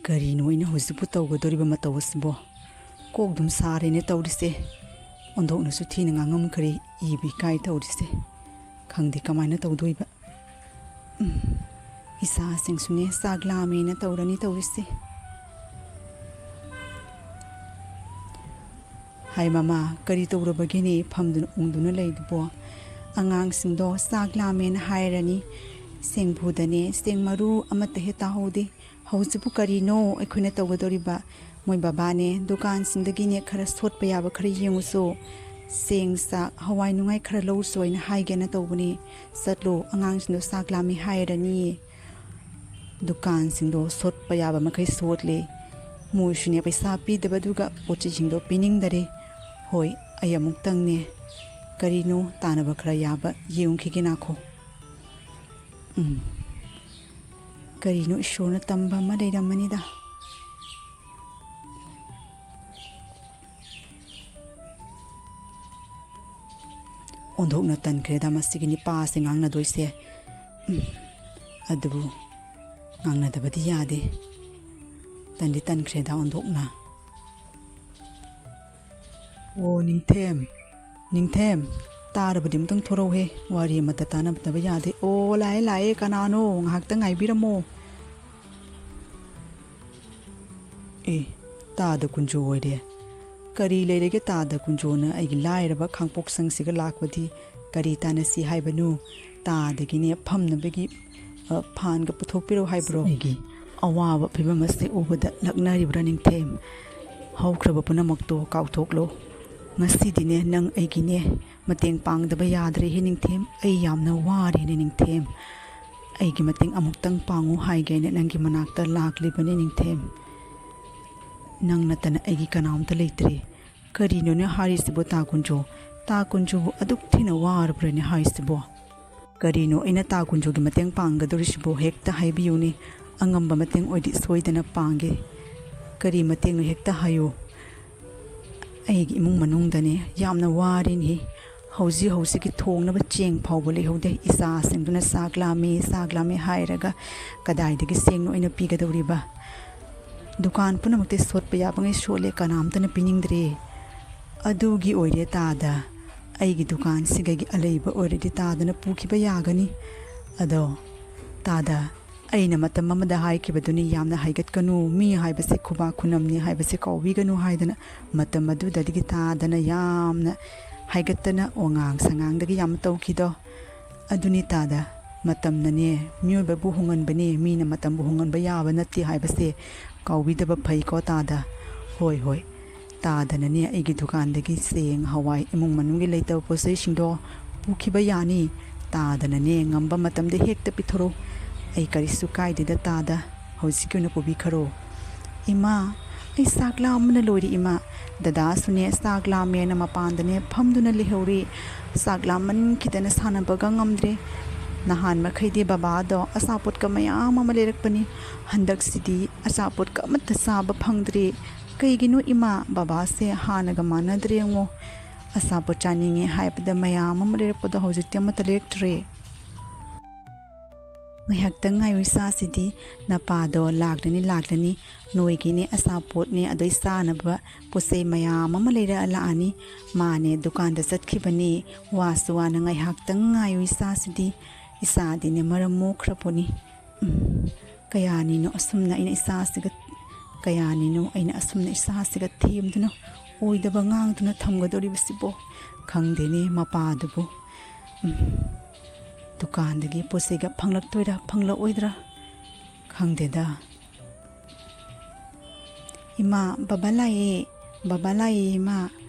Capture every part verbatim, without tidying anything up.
ꯀꯔꯤꯅꯣ ꯑꯩꯅ ꯍꯧꯖꯤꯛꯄꯨ ꯇꯧꯒꯗꯧꯔꯤꯕ ꯃꯇꯧ ꯑꯁꯤꯕꯣ? ꯀꯣꯛ ꯑꯗꯨꯝ ꯁꯥꯔꯦꯅꯦ ꯇꯧꯔꯤꯁꯦ꯫ ꯑꯣꯟꯊꯣꯛꯅꯁꯨ ꯊꯤꯅ ꯉꯥꯡꯉꯝꯈ꯭ꯔꯦ, ꯏꯕ ꯏꯀꯥꯏ ꯇꯧꯔꯤꯁꯦ꯫ ꯈꯪꯗꯦ ꯀꯃꯥꯏꯅ ꯇꯧꯗꯣꯏꯕ꯫ ꯎꯝ, ꯏꯆꯥꯁꯤꯡꯁꯨꯅꯦ ꯆꯥꯛ ꯂꯥꯝꯃꯦꯅ ꯇꯧꯔꯅꯤ ꯇꯧꯔꯤꯁꯦ꯫ ꯍꯥꯏ ꯃꯃꯥ, ꯀꯔꯤ ꯇꯧꯔꯕꯒꯤꯅꯦ ꯐꯝꯗꯨꯅ ꯎꯪꯗꯨꯅ ꯂꯩꯗꯨꯕꯣ? ꯑꯉꯥꯡꯁꯤꯡꯗꯣ ꯆꯥꯛ ꯂꯥꯝꯃꯦꯅ ꯍꯥꯏꯔꯅꯤ꯫ ꯆꯦꯡꯕꯨꯗꯅꯦ ꯆꯦꯡ ꯃꯔꯨ ꯑꯃꯠꯇ ꯍꯦꯛ ꯇꯥꯍꯧꯗꯦ꯫ ꯍꯧꯖꯤꯛꯄꯨ ꯀꯔꯤꯅꯣ ꯑꯩꯈꯣꯏꯅ ꯇꯧꯒꯗꯧꯔꯤꯕ? ꯃꯣꯏ ꯕꯕꯥꯅꯦ ꯗꯨꯀꯥꯟꯁꯤꯡꯗꯒꯤꯅꯦ ꯈꯔ ꯁꯣꯠꯄ ꯌꯥꯕ ꯈꯔ ꯌꯦꯡꯉꯨꯁꯨ, ꯆꯦꯡ ꯆꯥꯛ ꯍꯋꯥꯏ ꯅꯨꯡꯉꯥꯏ ꯈꯔ ꯂꯧꯔꯨꯁꯨ ꯍꯥꯏꯅ ꯍꯥꯏꯒꯦꯅ ꯇꯧꯕꯅꯤ꯫ ꯆꯠꯂꯣ, ꯑꯉꯥꯡꯁꯤꯡꯗꯣ ꯆꯥꯛ ꯂꯥꯝꯃꯤ ꯍꯥꯏꯔꯅꯤ꯫ ꯗꯨꯀꯥꯟꯁꯤꯡꯗꯣ ꯁꯣꯠꯄ ꯌꯥꯕ ꯃꯈꯩ ꯁꯣꯠꯂꯦ꯫ ꯃꯣꯏꯁꯨꯅꯦ ꯄꯩꯁꯥ ꯄꯤꯗꯕꯗꯨꯒ ꯄꯣꯠ ꯆꯩꯁꯤꯡꯗꯣ ꯄꯤꯅꯤꯡꯗꯔꯦ꯫ ꯍꯣꯏ, ꯑꯩ ꯑꯃꯨꯛꯇꯪꯅꯦ ꯀꯔꯤꯅꯣ ꯇꯥꯟꯅꯕ ꯈꯔ ꯌꯥꯕ ꯌꯦꯡꯉꯨꯈꯤꯒꯦ ꯅꯥꯈꯣ꯫ ꯎꯝ, ꯀꯔꯤꯅꯣ ꯏꯁꯣꯔꯅ ꯇꯝꯕ ꯑꯃ ꯂꯩꯔꯝꯃꯅꯤꯗ꯫ ꯑꯣꯟꯊꯣꯛꯅ ꯇꯟꯈ꯭ꯔꯦꯗ ꯃꯁꯤꯒꯤ ꯅꯤꯄꯥꯁꯦ ꯉꯥꯡꯅꯗꯣꯏꯁꯦ꯫ ꯎꯝ, ꯑꯗꯨꯕꯨ ꯉꯥꯡꯅꯗꯕꯗꯤ ꯌꯥꯗꯦ꯫ ꯇꯟꯗꯤ ꯇꯟꯈ꯭ꯔꯦꯗ ꯑꯣꯟꯊꯣꯛꯅ꯫ ꯑꯣ, ꯅꯤꯡꯊꯦꯝ, ꯅꯤꯡꯊꯦꯝ, ꯇꯥꯔꯕꯗꯤ ꯑꯃꯨꯛꯇꯪ ꯊꯣꯔꯛꯎꯍꯦ, ꯋꯥꯔꯤ ꯑꯃꯠꯇ ꯇꯥꯟꯅꯗꯕ ꯌꯥꯗꯦ꯫ ꯑꯣ, ꯂꯥꯛꯑꯦ, ꯂꯥꯛꯑꯦ, ꯀꯅꯥꯅꯣ? ꯉꯥꯏꯍꯥꯛꯇꯪ ꯉꯥꯏꯕꯤꯔꯝꯃꯣ꯫ ꯑꯦ, ꯇꯥꯗ ꯀꯨꯟꯖꯣ ꯑꯣꯏꯔꯦ꯫ ꯀꯔꯤ ꯂꯩꯔꯒꯦ ꯇꯥꯗ ꯀꯨꯟꯖꯣꯅ ꯑꯩꯒꯤ ꯂꯥꯏꯔꯕ ꯈꯥꯡꯄꯣꯛꯁꯪꯁꯤꯒ ꯂꯥꯛꯄꯗꯤ? ꯀꯔꯤ ꯇꯥꯟꯅꯁꯤ ꯍꯥꯏꯕꯅꯣ? ꯇꯥꯗꯒꯤꯅꯦ ꯐꯝꯅꯕꯒꯤ, ꯑ, ꯐꯥꯟꯒ ꯄꯨꯊꯣꯛꯄꯤꯔꯣ ꯍꯥꯏꯕ꯭ꯔꯣ? ꯑꯩꯒꯤ ꯑꯋꯥꯕ ꯐꯤꯕꯝ ꯑꯁꯤ ꯎꯕꯗ ꯂꯛꯅꯔꯤꯕ꯭ꯔꯥ ꯅꯤꯡꯊꯦꯝ? ꯍꯧꯈ꯭ꯔꯕ ꯄꯨꯝꯅꯃꯛꯇꯣ ꯀꯥꯎꯊꯣꯛꯂꯣ꯫ ꯉꯁꯤꯗꯤꯅꯦ ꯅꯪ ꯑꯩꯒꯤꯅꯦ ꯃꯇꯦꯡ ꯄꯥꯡꯗꯕ ꯌꯥꯗ꯭ꯔꯦꯍꯦ ꯅꯤꯡꯊꯦꯝ꯫ ꯑꯩ ꯌꯥꯝꯅ ꯋꯥꯔꯦꯅꯦ ꯅꯤꯡꯊꯦꯝ꯫ ꯑꯩꯒꯤ ꯃꯇꯦꯡ ꯑꯃꯨꯛꯇꯪ ꯄꯥꯡꯉꯨ ꯍꯥꯏꯒꯦꯅ ꯅꯪꯒꯤ ꯃꯅꯥꯛꯇ ꯂꯥꯛꯂꯤꯕꯅꯦ ꯅꯤꯡꯊꯦꯝ꯫ ꯅꯪ ꯅꯠꯇꯅ ꯑꯩꯒꯤ ꯀꯅꯥꯝꯇ ꯂꯩꯇ꯭ꯔꯦ꯫ ꯀꯔꯤꯅꯣꯅꯦ ꯍꯥꯏꯔꯤꯁꯤꯕꯣ ꯇꯥ ꯀꯨꯟꯖꯣ? ꯇꯥ ꯀꯨꯟꯖꯣꯕꯨ ꯑꯗꯨꯛ ꯊꯤꯅ ꯋꯥꯔꯕ꯭ꯔꯅꯦ ꯍꯥꯏꯁꯤꯕꯣ? ꯀꯔꯤꯅꯣ ꯑꯩꯅ ꯇꯥ ꯀꯨꯟꯖꯣꯒꯤ ꯃꯇꯦꯡ ꯄꯥꯡꯒꯗꯧꯔꯤꯁꯤꯕꯣ? ꯍꯦꯛꯇ ꯍꯥꯏꯕꯤꯌꯨꯅꯦ꯫ ꯑꯉꯝꯕ ꯃꯇꯦꯡ ꯑꯣꯏꯗꯤ ꯁꯣꯏꯗꯅ ꯄꯥꯡꯒꯦ꯫ ꯀꯔꯤ ꯃꯇꯦꯡꯅꯣ ꯍꯦꯛꯇ ꯍꯥꯏꯌꯨ꯫ ꯑꯩꯒꯤ ꯏꯃꯨꯡ ꯃꯅꯨꯡꯗꯅꯦ ꯌꯥꯝꯅ ꯋꯥꯔꯦꯅꯦ꯫ ꯍꯧꯖꯤꯛ ꯍꯧꯖꯤꯛꯀꯤ ꯊꯣꯡꯅꯕ ꯆꯦꯡ ꯐꯥꯎꯕ ꯂꯩꯍꯧꯗꯦ꯫ ꯏꯆꯥꯁꯤꯡꯗꯨꯅ "ꯆꯥꯛ ꯂꯥꯝꯃꯦ, ꯆꯥꯛ ꯂꯥꯝꯃꯦ" ꯍꯥꯏꯔꯒ ꯀꯗꯥꯏꯗꯒꯤ ꯆꯦꯡꯅꯣ ꯑꯩꯅ ꯄꯤꯒꯗꯧꯔꯤꯕ? ꯗꯨꯀꯥꯟ ꯄꯨꯝꯅꯃꯛꯇꯤ ꯁꯣꯠꯄ ꯌꯥꯕꯉꯩ ꯁꯣꯠꯂꯦ, ꯀꯅꯥꯝꯇꯅ ꯄꯤꯅꯤꯡꯗ꯭ꯔꯦ꯫ ꯑꯗꯨꯒꯤ ꯑꯣꯏꯔꯦ ꯇꯥꯗ, ꯑꯩꯒꯤ ꯗꯨꯀꯥꯟꯁꯤꯒꯒꯤ ꯑꯂꯩꯕ ꯑꯣꯏꯔꯗꯤ ꯇꯥꯗꯅ ꯄꯨꯈꯤꯕ ꯌꯥꯒꯅꯤ꯫ ꯑꯗꯣ ꯇꯥꯗ, ꯑꯩꯅ ꯃꯇꯝ ꯑꯃꯗ ꯍꯥꯏꯈꯤꯕꯗꯨꯅꯤ, ꯌꯥꯝꯅ ꯍꯥꯏꯒꯠꯀꯅꯨ, ꯃꯤ ꯍꯥꯏꯕꯁꯦ ꯈꯨꯕꯥꯛ ꯈꯨꯅꯝꯅꯤ ꯍꯥꯏꯕꯁꯦ ꯀꯥꯎꯕꯤꯒꯅꯨ ꯍꯥꯏꯗꯅ꯫ ꯃꯇꯝ ꯑꯗꯨꯗꯒꯤ ꯇꯥꯗꯅ ꯌꯥꯝꯅ ꯍꯥꯏꯒꯠꯇꯅ ꯋꯥꯉꯥꯡ ꯁꯉꯥꯡꯗꯒꯤ ꯌꯥꯝ ꯇꯧꯈꯤꯗꯣ꯫ ꯑꯗꯨꯅꯤ ꯇꯥꯗ, ꯃꯇꯝꯅꯅꯦ ꯃꯤꯑꯣꯏꯕꯕꯨ ꯍꯣꯡꯍꯟꯕꯅꯦ, ꯃꯤꯅ ꯃꯇꯝꯕꯨ ꯍꯣꯡꯍꯟꯕ ꯌꯥꯕ ꯅꯠꯇꯦ ꯍꯥꯏꯕꯁꯦ ꯀꯥꯎꯕꯤꯗꯕ ꯐꯩꯀꯣ ꯇꯥꯗ꯫ ꯍꯣꯏ, ꯍꯣꯏ, ꯇꯥꯗꯅꯅꯦ ꯑꯩꯒꯤ ꯗꯨꯀꯥꯟꯗꯒꯤ ꯆꯦꯡ, ꯍꯋꯥꯏ, ꯏꯃꯨꯡ ꯃꯅꯨꯡꯒꯤ ꯂꯩꯇꯕ ꯄꯣꯠ ꯆꯩꯁꯤꯡꯗꯣ ꯄꯨꯈꯤꯕ ꯌꯥꯅꯤ꯫ ꯇꯥꯗꯅꯅꯦ ꯉꯝꯕ ꯃꯇꯝꯗ ꯍꯦꯛꯇ ꯄꯤꯊꯣꯔꯛꯎ꯫ ꯑꯩ ꯀꯔꯤꯁꯨ ꯀꯥꯏꯗꯦꯗ ꯇꯥꯗ, ꯍꯧꯖꯤꯛꯀꯤ ꯑꯣꯏꯅ ꯄꯨꯕꯤꯈꯔꯣ꯫ ꯏꯃꯥ, ꯑꯩ ꯆꯥꯛ ꯂꯥꯝꯕꯅ ꯂꯣꯏꯔꯦ ꯏꯃꯥ꯫ ꯗꯗꯥꯁꯨꯅꯦ ꯆꯥꯛ ꯂꯥꯝꯃꯦꯅ ꯃꯄꯥꯟꯗꯅꯦ ꯐꯝꯗꯨꯅ ꯂꯩꯍꯧꯔꯦ꯫ ꯆꯥꯛ ꯂꯥꯝꯃꯟꯈꯤꯗꯅ ꯁꯥꯟꯅꯕꯒ ꯉꯝꯗ꯭ꯔꯦ꯫ ꯅꯍꯥꯟ ꯃꯈꯩꯗꯤ ꯕꯕꯥꯗꯣ ꯑꯆꯥꯄꯣꯠꯀ ꯃꯌꯥꯝ ꯑꯃ ꯂꯩꯔꯛꯄꯅꯤ꯫ ꯍꯟꯗꯛꯁꯤꯗꯤ ꯑꯆꯥꯄꯣꯠꯀ ꯑꯃꯠꯇ ꯆꯥꯕ ꯐꯪꯗ꯭ꯔꯦ꯫ ꯀꯩꯒꯤꯅꯣ ꯏꯃꯥ? ꯕꯕꯥꯁꯦ ꯍꯥꯟꯅꯒ ꯃꯥꯟꯅꯗ꯭ꯔꯦ ꯌꯦꯡꯉꯣ꯫ ꯑꯆꯥꯄꯣꯠ ꯆꯥꯅꯤꯡꯉꯦ ꯍꯥꯏꯕꯗ ꯃꯌꯥꯝ ꯑꯃ ꯂꯩꯔꯛꯄꯗꯣ ꯍꯧꯖꯤꯛꯇꯤ ꯑꯃꯠꯇ ꯂꯩꯔꯛꯇ꯭ꯔꯦ꯫ ꯉꯥꯏꯍꯥꯛꯇꯪ ꯉꯥꯏꯌꯨ ꯏꯆꯥꯁꯤꯗꯤ, ꯅꯄꯥꯗꯣ ꯂꯥꯛꯂꯅꯤ, ꯂꯥꯛꯂꯅꯤ꯫ ꯅꯣꯏꯒꯤꯅꯦ ꯑꯆꯥꯄꯣꯠꯅꯦ, ꯑꯗꯩ ꯆꯥꯅꯕ ꯄꯣꯠ ꯆꯩ ꯃꯌꯥꯝ ꯑꯃ ꯂꯩꯔꯛꯑ ꯂꯥꯛꯑꯅꯤ꯫ ꯃꯥꯅꯦ ꯗꯨꯀꯥꯟꯗ ꯆꯠꯈꯤꯕꯅꯤ꯫ ꯋꯥꯁꯨ ꯋꯥꯅ ꯉꯥꯏꯍꯥꯛꯇꯪ ꯉꯥꯏꯌꯨ ꯏꯆꯥꯁꯤꯗꯤ꯫ ꯏꯆꯥꯗꯤꯅꯦ ꯃꯔꯝ ꯃꯣꯛꯈ꯭ꯔꯄꯣꯠꯅꯤ꯫ ꯎꯝ, ꯀꯌꯥꯅꯤꯅꯣ ꯑꯁꯨꯝꯅ ꯑꯩꯅ ꯏꯆꯥꯁꯤꯒ, ꯀꯌꯥꯅꯤꯅꯣ ꯑꯩꯅ ꯑꯁꯨꯝꯅ ꯏꯆꯥꯁꯤꯒ ꯊꯦꯝꯗꯨꯅ ꯑꯣꯏꯗꯕ ꯉꯥꯡꯗꯨꯅ ꯊꯝꯒꯗꯧꯔꯤꯕꯁꯤꯕꯣ? ꯈꯪꯗꯦꯅꯦ ꯃꯄꯥꯗꯨꯕꯨ꯫ ꯎꯝ, ꯗꯨꯀꯥꯟꯗꯒꯤ ꯄꯣꯠ ꯆꯩꯒ ꯐꯪꯂꯛꯇꯣꯏꯔꯥ ꯐꯪꯂꯛꯑꯣꯏꯗ꯭ꯔꯥ? ꯈꯪꯗꯦꯗ꯫ ꯏꯃꯥ, ꯕꯕꯥ ꯂꯥꯛꯑꯦ꯫ ꯕꯕꯥ ꯂꯥꯛꯑꯦ ꯏꯃꯥ꯫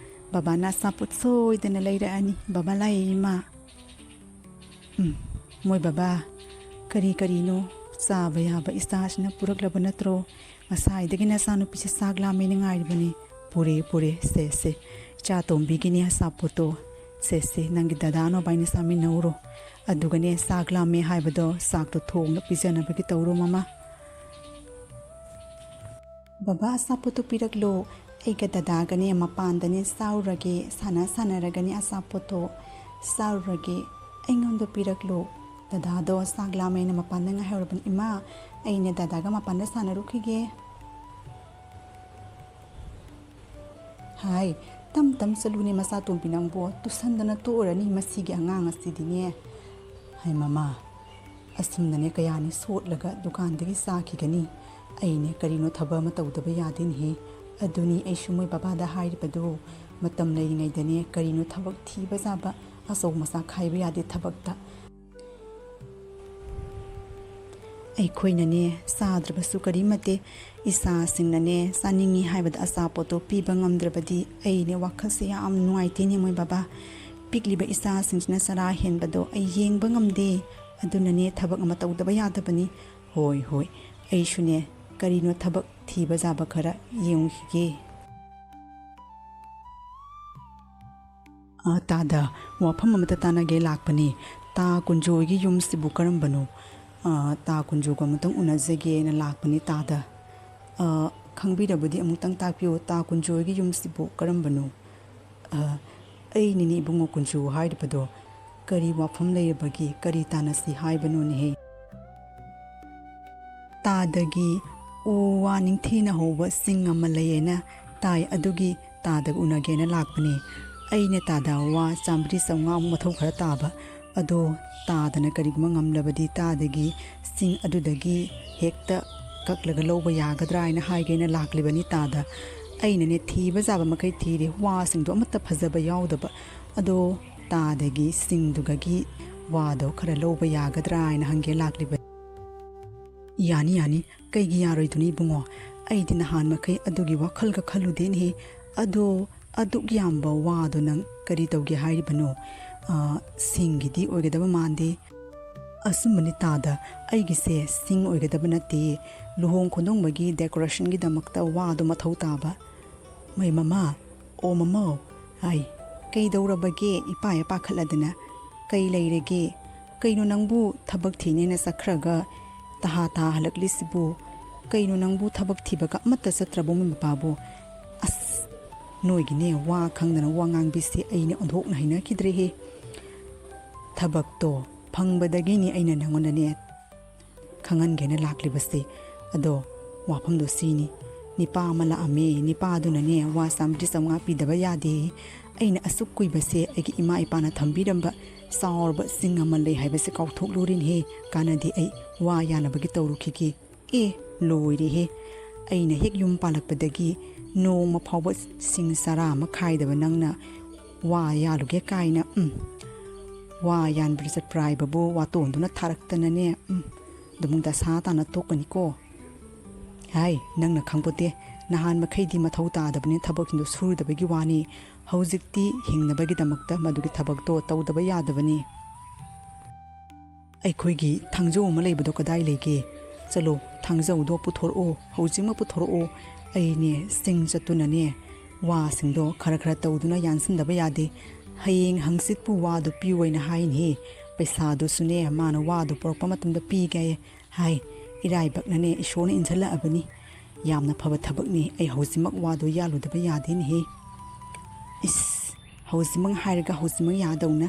ꯕꯕꯥꯅ ꯑꯆꯥꯄꯣꯠ ꯁꯣꯏꯗꯅ ꯂꯩꯔꯛꯑꯅꯤ꯫ ꯕꯕꯥ ꯂꯥꯛꯑꯦ ꯏꯃꯥ꯫ ꯎꯝ, ꯃꯣꯏ ꯕꯕꯥ, ꯀꯔꯤ ꯀꯔꯤꯅꯣ ꯆꯥꯕ ꯌꯥꯕ ꯏꯆꯥꯁꯤꯅ ꯄꯨꯔꯛꯂꯕ ꯅꯠꯇ꯭ꯔꯣ? ꯉꯁꯥꯏꯗꯒꯤ ꯅꯆꯥꯅꯨꯄꯤꯁꯦ ꯆꯥꯛ ꯂꯥꯝꯃꯦꯅ ꯉꯥꯏꯔꯤꯕꯅꯤ꯫ ꯄꯨꯔꯦ, ꯄꯨꯔꯦ, ꯁꯦ, ꯁꯦ, ꯏꯆꯥ ꯇꯣꯝꯕꯤꯒꯤꯅꯤ ꯑꯆꯥꯄꯣꯠꯇꯣ꯫ ꯁꯦ, ꯁꯦ, ꯅꯪꯒꯤ ꯗꯗꯥ ꯅꯣꯕꯥꯏꯅ ꯆꯥꯃꯤꯟꯅꯧꯔꯣ꯫ ꯑꯗꯨꯒꯅꯦ ꯆꯥꯛ ꯂꯥꯝꯃꯦ ꯍꯥꯏꯕꯗꯣ ꯆꯥꯛꯇꯣ ꯊꯣꯡꯅ ꯄꯤꯖꯅꯕꯒꯤ ꯇꯧꯔꯣ ꯃꯃꯥ꯫ ꯕꯕꯥ ꯑꯆꯥꯄꯣꯠꯇꯣ ꯄꯤꯔꯛꯂꯣ꯫ ꯑꯩꯒ ꯗꯗꯥꯒꯅꯦ ꯃꯄꯥꯟꯗꯅꯦ ꯆꯥꯔꯨꯔꯒꯦ, ꯁꯥꯟꯅ ꯁꯥꯟꯅꯔꯒꯅꯦ ꯑꯆꯥꯄꯣꯠꯇꯣ ꯆꯥꯔꯨꯔꯒꯦ꯫ ꯑꯩꯉꯣꯟꯗ ꯄꯤꯔꯛꯂꯣ꯫ ꯗꯗꯥꯗꯣ ꯆꯥꯛ ꯂꯥꯝꯃꯦꯅ ꯃꯄꯥꯟꯗ ꯉꯥꯏꯍꯧꯔꯕꯅꯤ꯫ ꯏꯃꯥ, ꯑꯩꯅꯦ ꯗꯗꯥꯒ ꯃꯄꯥꯟꯗ ꯁꯥꯟꯅꯔꯨꯈꯤꯒꯦ꯫ "ꯍꯥꯏ, ꯇꯝ ꯇꯝ ꯆꯠꯂꯨꯅꯦ ꯃꯆꯥꯇꯣꯝꯕꯤ ꯅꯪꯕꯣ, ꯇꯨꯁꯟꯗꯅ ꯇꯣꯛꯑꯔꯅꯤ ꯃꯁꯤꯒꯤ ꯑꯉꯥꯡ ꯑꯁꯤꯗꯤꯅꯦ꯫ ꯍꯥꯏ ꯃꯃꯥ, ꯑꯁꯨꯝꯅꯅꯦ ꯀꯌꯥꯅꯤ ꯁꯣꯠꯂꯒ ꯗꯨꯀꯥꯟꯗꯒꯤ ꯆꯥꯈꯤꯒꯅꯤ꯫ ꯑꯩꯅꯦ ꯀꯔꯤꯅꯣ ꯊꯕꯛ ꯑꯃ ꯇꯧꯗꯕ ꯌꯥꯗꯦꯅꯦꯍꯦ꯫ ꯑꯗꯨꯅꯤ ꯑꯩꯁꯨ ꯃꯣꯏ ꯕꯕꯥꯗ ꯍꯥꯏꯔꯤꯕꯗꯨ, ꯃꯇꯝ ꯂꯩꯔꯤꯉꯩꯗꯅꯦ ꯀꯔꯤꯅꯣ ꯊꯕꯛ ꯊꯤꯕ ꯆꯥꯕ, ꯑꯆꯧ ꯃꯆꯥ ꯈꯥꯏꯕ ꯌꯥꯗꯦ ꯊꯕꯛꯇ꯫ ꯑꯩꯈꯣꯏꯅꯅꯦ ꯆꯥꯗ꯭ꯔꯕꯁꯨ ꯀꯔꯤꯃꯠꯇꯦ, ꯏꯆꯥꯁꯤꯡꯅꯅꯦ ꯆꯥꯅꯤꯡꯉꯤ ꯍꯥꯏꯕꯗ ꯑꯆꯥꯄꯣꯠꯇꯣ ꯄꯤꯕ ꯉꯝꯗ꯭ꯔꯕꯗꯤ ꯑꯩꯅꯦ ꯋꯥꯈꯜꯁꯦ ꯌꯥꯝ ꯅꯨꯡꯉꯥꯏꯇꯦꯅꯦ ꯃꯣꯏ ꯕꯕꯥ꯫ ꯄꯤꯛꯂꯤꯕ ꯏꯆꯥꯁꯤꯡꯁꯤꯅ ꯆꯔꯥ ꯍꯦꯟꯕꯗꯣ ꯑꯩ ꯌꯦꯡꯕ ꯉꯝꯗꯦ꯫ ꯑꯗꯨꯅꯅꯦ ꯊꯕꯛ ꯑꯃ ꯇꯧꯗꯕ ꯌꯥꯗꯕꯅꯤ꯫ ꯍꯣꯏ, ꯍꯣꯏ, ꯑꯩꯁꯨꯅꯦ ꯀꯔꯤꯅꯣ ꯊꯕꯛ ꯊꯤꯕ ꯌꯥꯕ ꯈꯔ ꯌꯦꯡꯉꯨꯈꯤꯒꯦ꯫ ꯑ, ꯇꯥꯗ, ꯋꯥꯐꯝ ꯑꯃꯇ ꯇꯥꯟꯅꯒꯦ ꯂꯥꯛꯄꯅꯤ꯫ ꯇꯥ ꯀꯨꯟꯖꯣꯏꯒꯤ ꯌꯨꯝꯁꯤꯕꯨ ꯀꯔꯝꯕꯅꯣ? ꯑ, ꯇꯥ ꯀꯨꯟꯖꯣꯒ ꯑꯃꯨꯛꯇꯪ ꯎꯅꯖꯒꯦꯅ ꯂꯥꯛꯄꯅꯤ ꯇꯥꯗ꯫ ꯑ, ꯈꯪꯕꯤꯔꯕꯗꯤ ꯑꯃꯨꯛꯇꯪ ꯇꯥꯛꯄꯤꯌꯨ, ꯇꯥ ꯀꯨꯟꯖꯣꯏꯒꯤ ꯌꯨꯝꯁꯤꯕꯨ ꯀꯔꯝꯕꯅꯣ? ꯑ, ꯑꯩꯅꯤꯅꯦ ꯏꯕꯨꯡꯉꯣ ꯀꯨꯟꯖꯣ ꯍꯥꯏꯔꯤꯕꯗꯣ꯫ ꯀꯔꯤ ꯋꯥꯐꯝ ꯂꯩꯔꯕꯒꯦ? ꯀꯔꯤ ꯇꯥꯟꯅꯁꯤ ꯍꯥꯏꯕꯅꯣꯅꯦꯍꯦ? ꯇꯥꯗꯒꯤ ꯎ ꯋꯥ ꯅꯤꯡꯊꯤꯅ ꯍꯧꯕ ꯆꯤꯡ ꯑꯃ ꯂꯩꯌꯦꯅ ꯇꯥꯏ, ꯑꯗꯨꯒꯤ ꯇꯥꯗꯒ ꯎꯅꯒꯦꯅ ꯂꯥꯛꯄꯅꯤ꯫ ꯑꯩꯅ ꯇꯥꯗ ꯋꯥ ꯆꯥꯝꯃꯔꯤ ꯆꯥꯝꯃꯉꯥꯃꯨꯛ ꯃꯊꯧ ꯈꯔ ꯇꯥꯕ, ꯑꯗꯣ ꯇꯥꯗꯅ ꯀꯔꯤꯒꯨꯝꯕ ꯉꯝꯂꯕꯗꯤ ꯇꯥꯗꯒꯤ ꯆꯤꯡ ꯑꯗꯨꯗꯒꯤ ꯍꯦꯛꯇ ꯀꯛꯂꯒ ꯂꯧꯕ ꯌꯥꯒꯗ꯭ꯔꯥ ꯍꯥꯏꯅ ꯍꯥꯏꯒꯦꯅ ꯂꯥꯛꯂꯤꯕꯅꯤ ꯇꯥꯗ꯫ ꯑꯩꯅꯅꯦ ꯊꯤꯕ ꯌꯥꯕ ꯃꯈꯩ ꯊꯤꯔꯦ, ꯋꯥꯁꯤꯡꯗꯣ ꯑꯃꯠꯇ ꯐꯖꯕ ꯌꯥꯎꯗꯕ꯫ ꯑꯗꯣ ꯇꯥꯗꯒꯤ ꯆꯤꯡꯗꯨꯒꯒꯤ ꯋꯥꯗꯣ ꯈꯔ ꯂꯧꯕ ꯌꯥꯒꯗ꯭ꯔꯥ ꯍꯥꯏꯅ ꯍꯪꯒꯦ ꯂꯥꯛꯂꯤꯕꯅꯤ꯫ ꯌꯥꯅꯤ, ꯌꯥꯅꯤ, ꯀꯩꯒꯤ ꯌꯥꯔꯣꯏꯗꯨꯅꯤ ꯏꯕꯨꯡꯉꯣ? ꯑꯩꯗꯤ ꯅꯍꯥꯟ ꯃꯈꯩ ꯑꯗꯨꯒꯤ ꯋꯥꯈꯜꯒ ꯈꯜꯂꯨꯗꯦꯅꯦꯍꯦ꯫ ꯑꯗꯣ ꯑꯗꯨꯛ ꯌꯥꯝꯕ ꯋꯥꯗꯣ ꯅꯪ ꯀꯔꯤ ꯇꯧꯒꯦ ꯍꯥꯏꯔꯤꯕꯅꯣ? ꯑ, ꯁꯤꯡꯒꯤꯗꯤ ꯑꯣꯏꯒꯗꯕ ꯃꯥꯟꯗꯦ꯫ ꯑꯆꯨꯝꯕꯅꯤ ꯇꯥꯗ, ꯑꯩꯒꯤꯁꯦ ꯁꯤꯡ ꯑꯣꯏꯒꯗꯕ ꯅꯠꯇꯦ, ꯂꯨꯍꯣꯡ ꯈꯣꯡꯗꯣꯡꯕꯒꯤ decorationꯒꯤꯗꯃꯛꯇ ꯋꯥꯗꯣ ꯃꯊꯧ ꯇꯥꯕ꯫ ꯃꯩ ꯃꯃꯥ, ꯑꯣ ꯃꯃꯥꯎ, ꯍꯥꯏ, ꯀꯩꯗꯧꯔꯕꯒꯦ ꯏꯄꯥ ꯍꯦꯛ ꯄꯥꯈꯠꯂꯗꯅ? ꯀꯩ ꯂꯩꯔꯒꯦ? ꯀꯩꯅꯣ ꯅꯪꯕꯨ ꯊꯕꯛ ꯊꯤꯅꯦꯅ ꯆꯠꯈ꯭ꯔꯒ ꯇꯍꯥ ꯇꯍꯥ ꯍꯜꯂꯛꯂꯤꯁꯤꯕꯨ? ꯀꯩꯅꯣ ꯅꯪꯕꯨ ꯊꯕꯛ ꯊꯤꯕꯒ ꯑꯃꯠꯇ ꯆꯠꯇ꯭ꯔꯕꯣ ꯃꯣꯏ ꯃꯄꯥꯕꯨ? ꯑꯁ, ꯅꯣꯏꯒꯤꯅꯦ ꯋꯥ ꯈꯪꯗꯅ ꯋꯥ ꯉꯥꯡꯕꯤꯁꯦ ꯑꯩꯅꯦ ꯑꯣꯟꯊꯣꯛꯅ ꯍꯩꯅꯈꯤꯗ꯭ꯔꯦꯍꯦ꯫ ꯊꯕꯛꯇꯣ ꯐꯪꯕꯗꯒꯤꯅꯤ ꯑꯩꯅ ꯅꯪꯉꯣꯟꯗꯅꯦ ꯈꯪꯍꯟꯒꯦꯅ ꯂꯥꯛꯂꯤꯕꯁꯦ꯫ ꯑꯗꯣ ꯋꯥꯐꯝꯗꯣ ꯁꯤꯅꯤ, ꯅꯤꯄꯥ ꯑꯃ ꯂꯥꯛꯑꯝꯃꯦ꯫ ꯅꯤꯄꯥꯗꯨꯅꯅꯦ ꯋꯥ ꯆꯥꯝꯃꯔꯤ ꯆꯥꯝꯃꯉꯥ ꯄꯤꯗꯕ ꯌꯥꯗꯦ꯫ ꯑꯩꯅ ꯑꯁꯨꯛ ꯀꯨꯏꯕꯁꯦ ꯑꯩꯒꯤ ꯏꯃꯥ ꯏꯄꯥꯅ ꯊꯝꯕꯤꯔꯝꯕ ꯆꯥꯎꯔꯕ ꯆꯤꯡ ꯑꯃ ꯂꯩ ꯍꯥꯏꯕꯁꯦ ꯀꯥꯎꯊꯣꯛꯂꯨꯔꯤꯅꯦꯍꯦ꯫ ꯀꯥꯟꯅꯗꯦ, ꯑꯩ ꯋꯥ ꯌꯥꯅꯕꯒꯤ ꯇꯧꯔꯨꯈꯤꯒꯦ꯫ ꯑꯦ, ꯂꯣꯏꯔꯦꯍꯦ꯫ ꯑꯩꯅ ꯍꯦꯛ ꯌꯨꯝ ꯄꯥꯜꯂꯛꯄꯗꯒꯤ ꯅꯣꯡꯃ ꯐꯥꯎꯕ ꯁꯤꯡ ꯆꯔꯥ ꯑꯃ ꯈꯥꯏꯗꯕ ꯅꯪꯅ ꯋꯥ ꯌꯥꯜꯂꯨꯒꯦ ꯀꯥꯏꯅ, ꯎꯝ꯫ ꯋꯥ ꯌꯥꯟꯕ꯭ꯔꯥ ꯆꯠꯄ꯭ꯔꯥ ꯍꯥꯏꯕꯕꯨ ꯋꯥꯇꯣꯟꯗꯨꯅ ꯊꯥꯔꯛꯇꯅꯅꯦ, ꯎꯝ꯫ ꯑꯗꯨꯃꯨꯛ ꯗꯁꯥ ꯇꯥꯅ ꯇꯣꯛꯀꯅꯤꯀꯣ꯫ ꯍꯥꯏ, ꯅꯪꯅ ꯈꯪꯄꯣꯠꯇꯦ꯫ ꯅꯍꯥꯟ ꯃꯈꯩꯗꯤ ꯃꯊꯧ ꯇꯥꯗꯕꯅꯤ ꯊꯕꯛꯁꯤꯡꯗꯣ ꯁꯨꯔꯨꯗꯕꯒꯤ ꯋꯥꯅꯤ꯫ ꯍꯧꯖꯤꯛꯇꯤ ꯍꯤꯡꯅꯕꯒꯤꯗꯃꯛꯇ ꯃꯗꯨꯒꯤ ꯊꯕꯛꯇꯣ ꯇꯧꯗꯕ ꯌꯥꯗꯕꯅꯤ꯫ ꯑꯩꯈꯣꯏꯒꯤ ꯊꯥꯡꯖꯧ ꯑꯃ ꯂꯩꯕꯗꯣ ꯀꯗꯥꯏ ꯂꯩꯒꯦ? ꯆꯠꯂꯣ, ꯊꯥꯡꯖꯧꯗꯣ ꯄꯨꯊꯣꯔꯛꯑꯣ, ꯍꯧꯖꯤꯛꯃꯛ ꯄꯨꯊꯣꯔꯛꯑꯣ꯫ ꯑꯩꯅꯦ ꯆꯤꯡ ꯆꯠꯇꯨꯅꯅꯦ ꯋꯥꯁꯤꯡꯗꯣ ꯈꯔ ꯈꯔ ꯇꯧꯗꯨꯅ ꯌꯥꯟꯁꯤꯟꯗꯕ ꯌꯥꯗꯦ꯫ ꯍꯌꯦꯡ ꯍꯪꯆꯤꯠꯄꯨ ꯋꯥꯗꯣ ꯄꯤꯌꯨ ꯍꯥꯏꯅ ꯍꯥꯏꯅꯦ꯫ ꯄꯩꯁꯥꯗꯨꯁꯨꯅꯦ ꯃꯥꯅ ꯋꯥꯗꯣ ꯄꯨꯔꯛꯄ ꯃꯇꯝꯗ ꯄꯤꯒꯦ ꯍꯥꯏ꯫ ꯏꯔꯥꯏꯕꯛꯅꯅꯦ ꯏꯁꯣꯔꯅ ꯏꯟꯁꯤꯜꯂꯛꯑꯕꯅꯤ꯫ ꯌꯥꯝꯅ ꯐꯕ ꯊꯕꯛꯅꯤ꯫ ꯑꯩ ꯍꯧꯖꯤꯛꯃꯛ ꯋꯥꯗꯣ ꯌꯥꯜꯂꯨꯗꯕ ꯌꯥꯗꯦꯅꯦꯍꯦ꯫ ꯏꯁ, ꯍꯧꯖꯤꯛꯃꯛ ꯍꯥꯏꯔꯒ ꯍꯧꯖꯤꯛꯃꯛ ꯌꯥꯗꯧꯅ?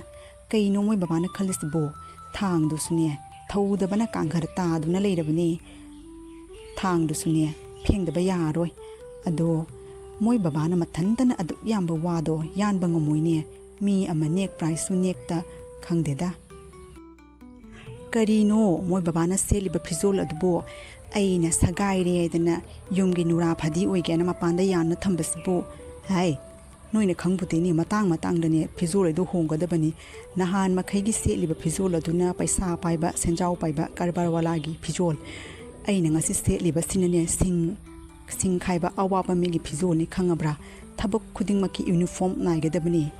ꯀꯩꯅꯣ ꯃꯣꯏ ꯕꯕꯥꯅ ꯈꯜꯂꯤꯁꯤꯕꯣ? ꯊꯥꯡꯗꯨꯁꯨꯅꯦ ꯊꯧꯗꯕꯅ ꯀꯥꯡꯈꯔ ꯇꯥꯗꯨꯅ ꯂꯩꯔꯕꯅꯦ꯫ ꯊꯥꯡꯗꯨꯁꯨꯅꯦ ꯐꯦꯡꯗꯕ ꯌꯥꯔꯣꯏ꯫ ꯑꯗꯣ ꯃꯣꯏ ꯕꯕꯥꯅ ꯃꯊꯟꯇꯅ ꯑꯗꯨꯛ ꯌꯥꯝꯕ ꯋꯥꯗꯣ ꯌꯥꯟꯕ ꯉꯝꯃꯣꯏꯅꯦ꯫ ꯃꯤ ꯑꯃ ꯅꯦꯛꯄ꯭ꯔꯥꯏꯁꯁꯨ ꯅꯦꯛꯇ, ꯈꯪꯗꯦꯗ꯫ ꯀꯔꯤꯅꯣ ꯃꯣꯏ ꯕꯕꯥꯅ ꯁꯦꯠꯂꯤꯕ ꯐꯤꯖꯣꯜ ꯑꯗꯨꯕꯨ? ꯑꯩꯅ ꯁꯒꯥꯏꯔꯦ ꯍꯥꯏꯗꯅ ꯌꯨꯝꯒꯤ ꯅꯨꯔꯥ ꯐꯗꯤ ꯑꯣꯏꯒꯦꯅ ꯃꯄꯥꯟꯗ ꯌꯥꯟꯅ ꯊꯝꯕꯁꯤꯕꯨ? ꯍꯥꯏ, ꯅꯣꯏꯅ ꯈꯪꯕꯨꯗꯤꯅꯤ, ꯃꯇꯥꯡ ꯃꯇꯥꯡꯗꯅꯦ ꯐꯤꯖꯣꯜ ꯑꯗꯨ ꯍꯣꯡꯒꯗꯕꯅꯤ꯫ ꯅꯍꯥꯟ ꯃꯈꯩꯒꯤ ꯁꯦꯠꯂꯤꯕ ꯐꯤꯖꯣꯜ ꯑꯗꯨꯅ ꯄꯩꯁꯥ ꯄꯥꯏꯕ, ꯁꯦꯟꯖꯥꯎ ꯄꯥꯏꯕ, ꯀꯔꯕꯥꯔ ꯋꯥꯂꯥꯒꯤ ꯐꯤꯖꯣꯜ꯫ ꯑꯩꯅ ꯉꯁꯤ ꯁꯦꯠꯂꯤꯕꯁꯤꯅꯅꯦ ꯁꯤꯡ, ꯁꯤꯡ ꯈꯥꯏꯕ ꯑꯋꯥꯕ ꯃꯤꯒꯤ ꯐꯤꯖꯣꯜꯅꯤ, ꯈꯪꯉꯕ꯭ꯔꯥ? ꯊꯕꯛ ꯈꯨꯗꯤꯡꯃꯛꯀꯤ ꯌꯨꯅꯤꯐꯣꯔꯝ ꯅꯥꯏꯒꯗꯕꯅꯤ꯫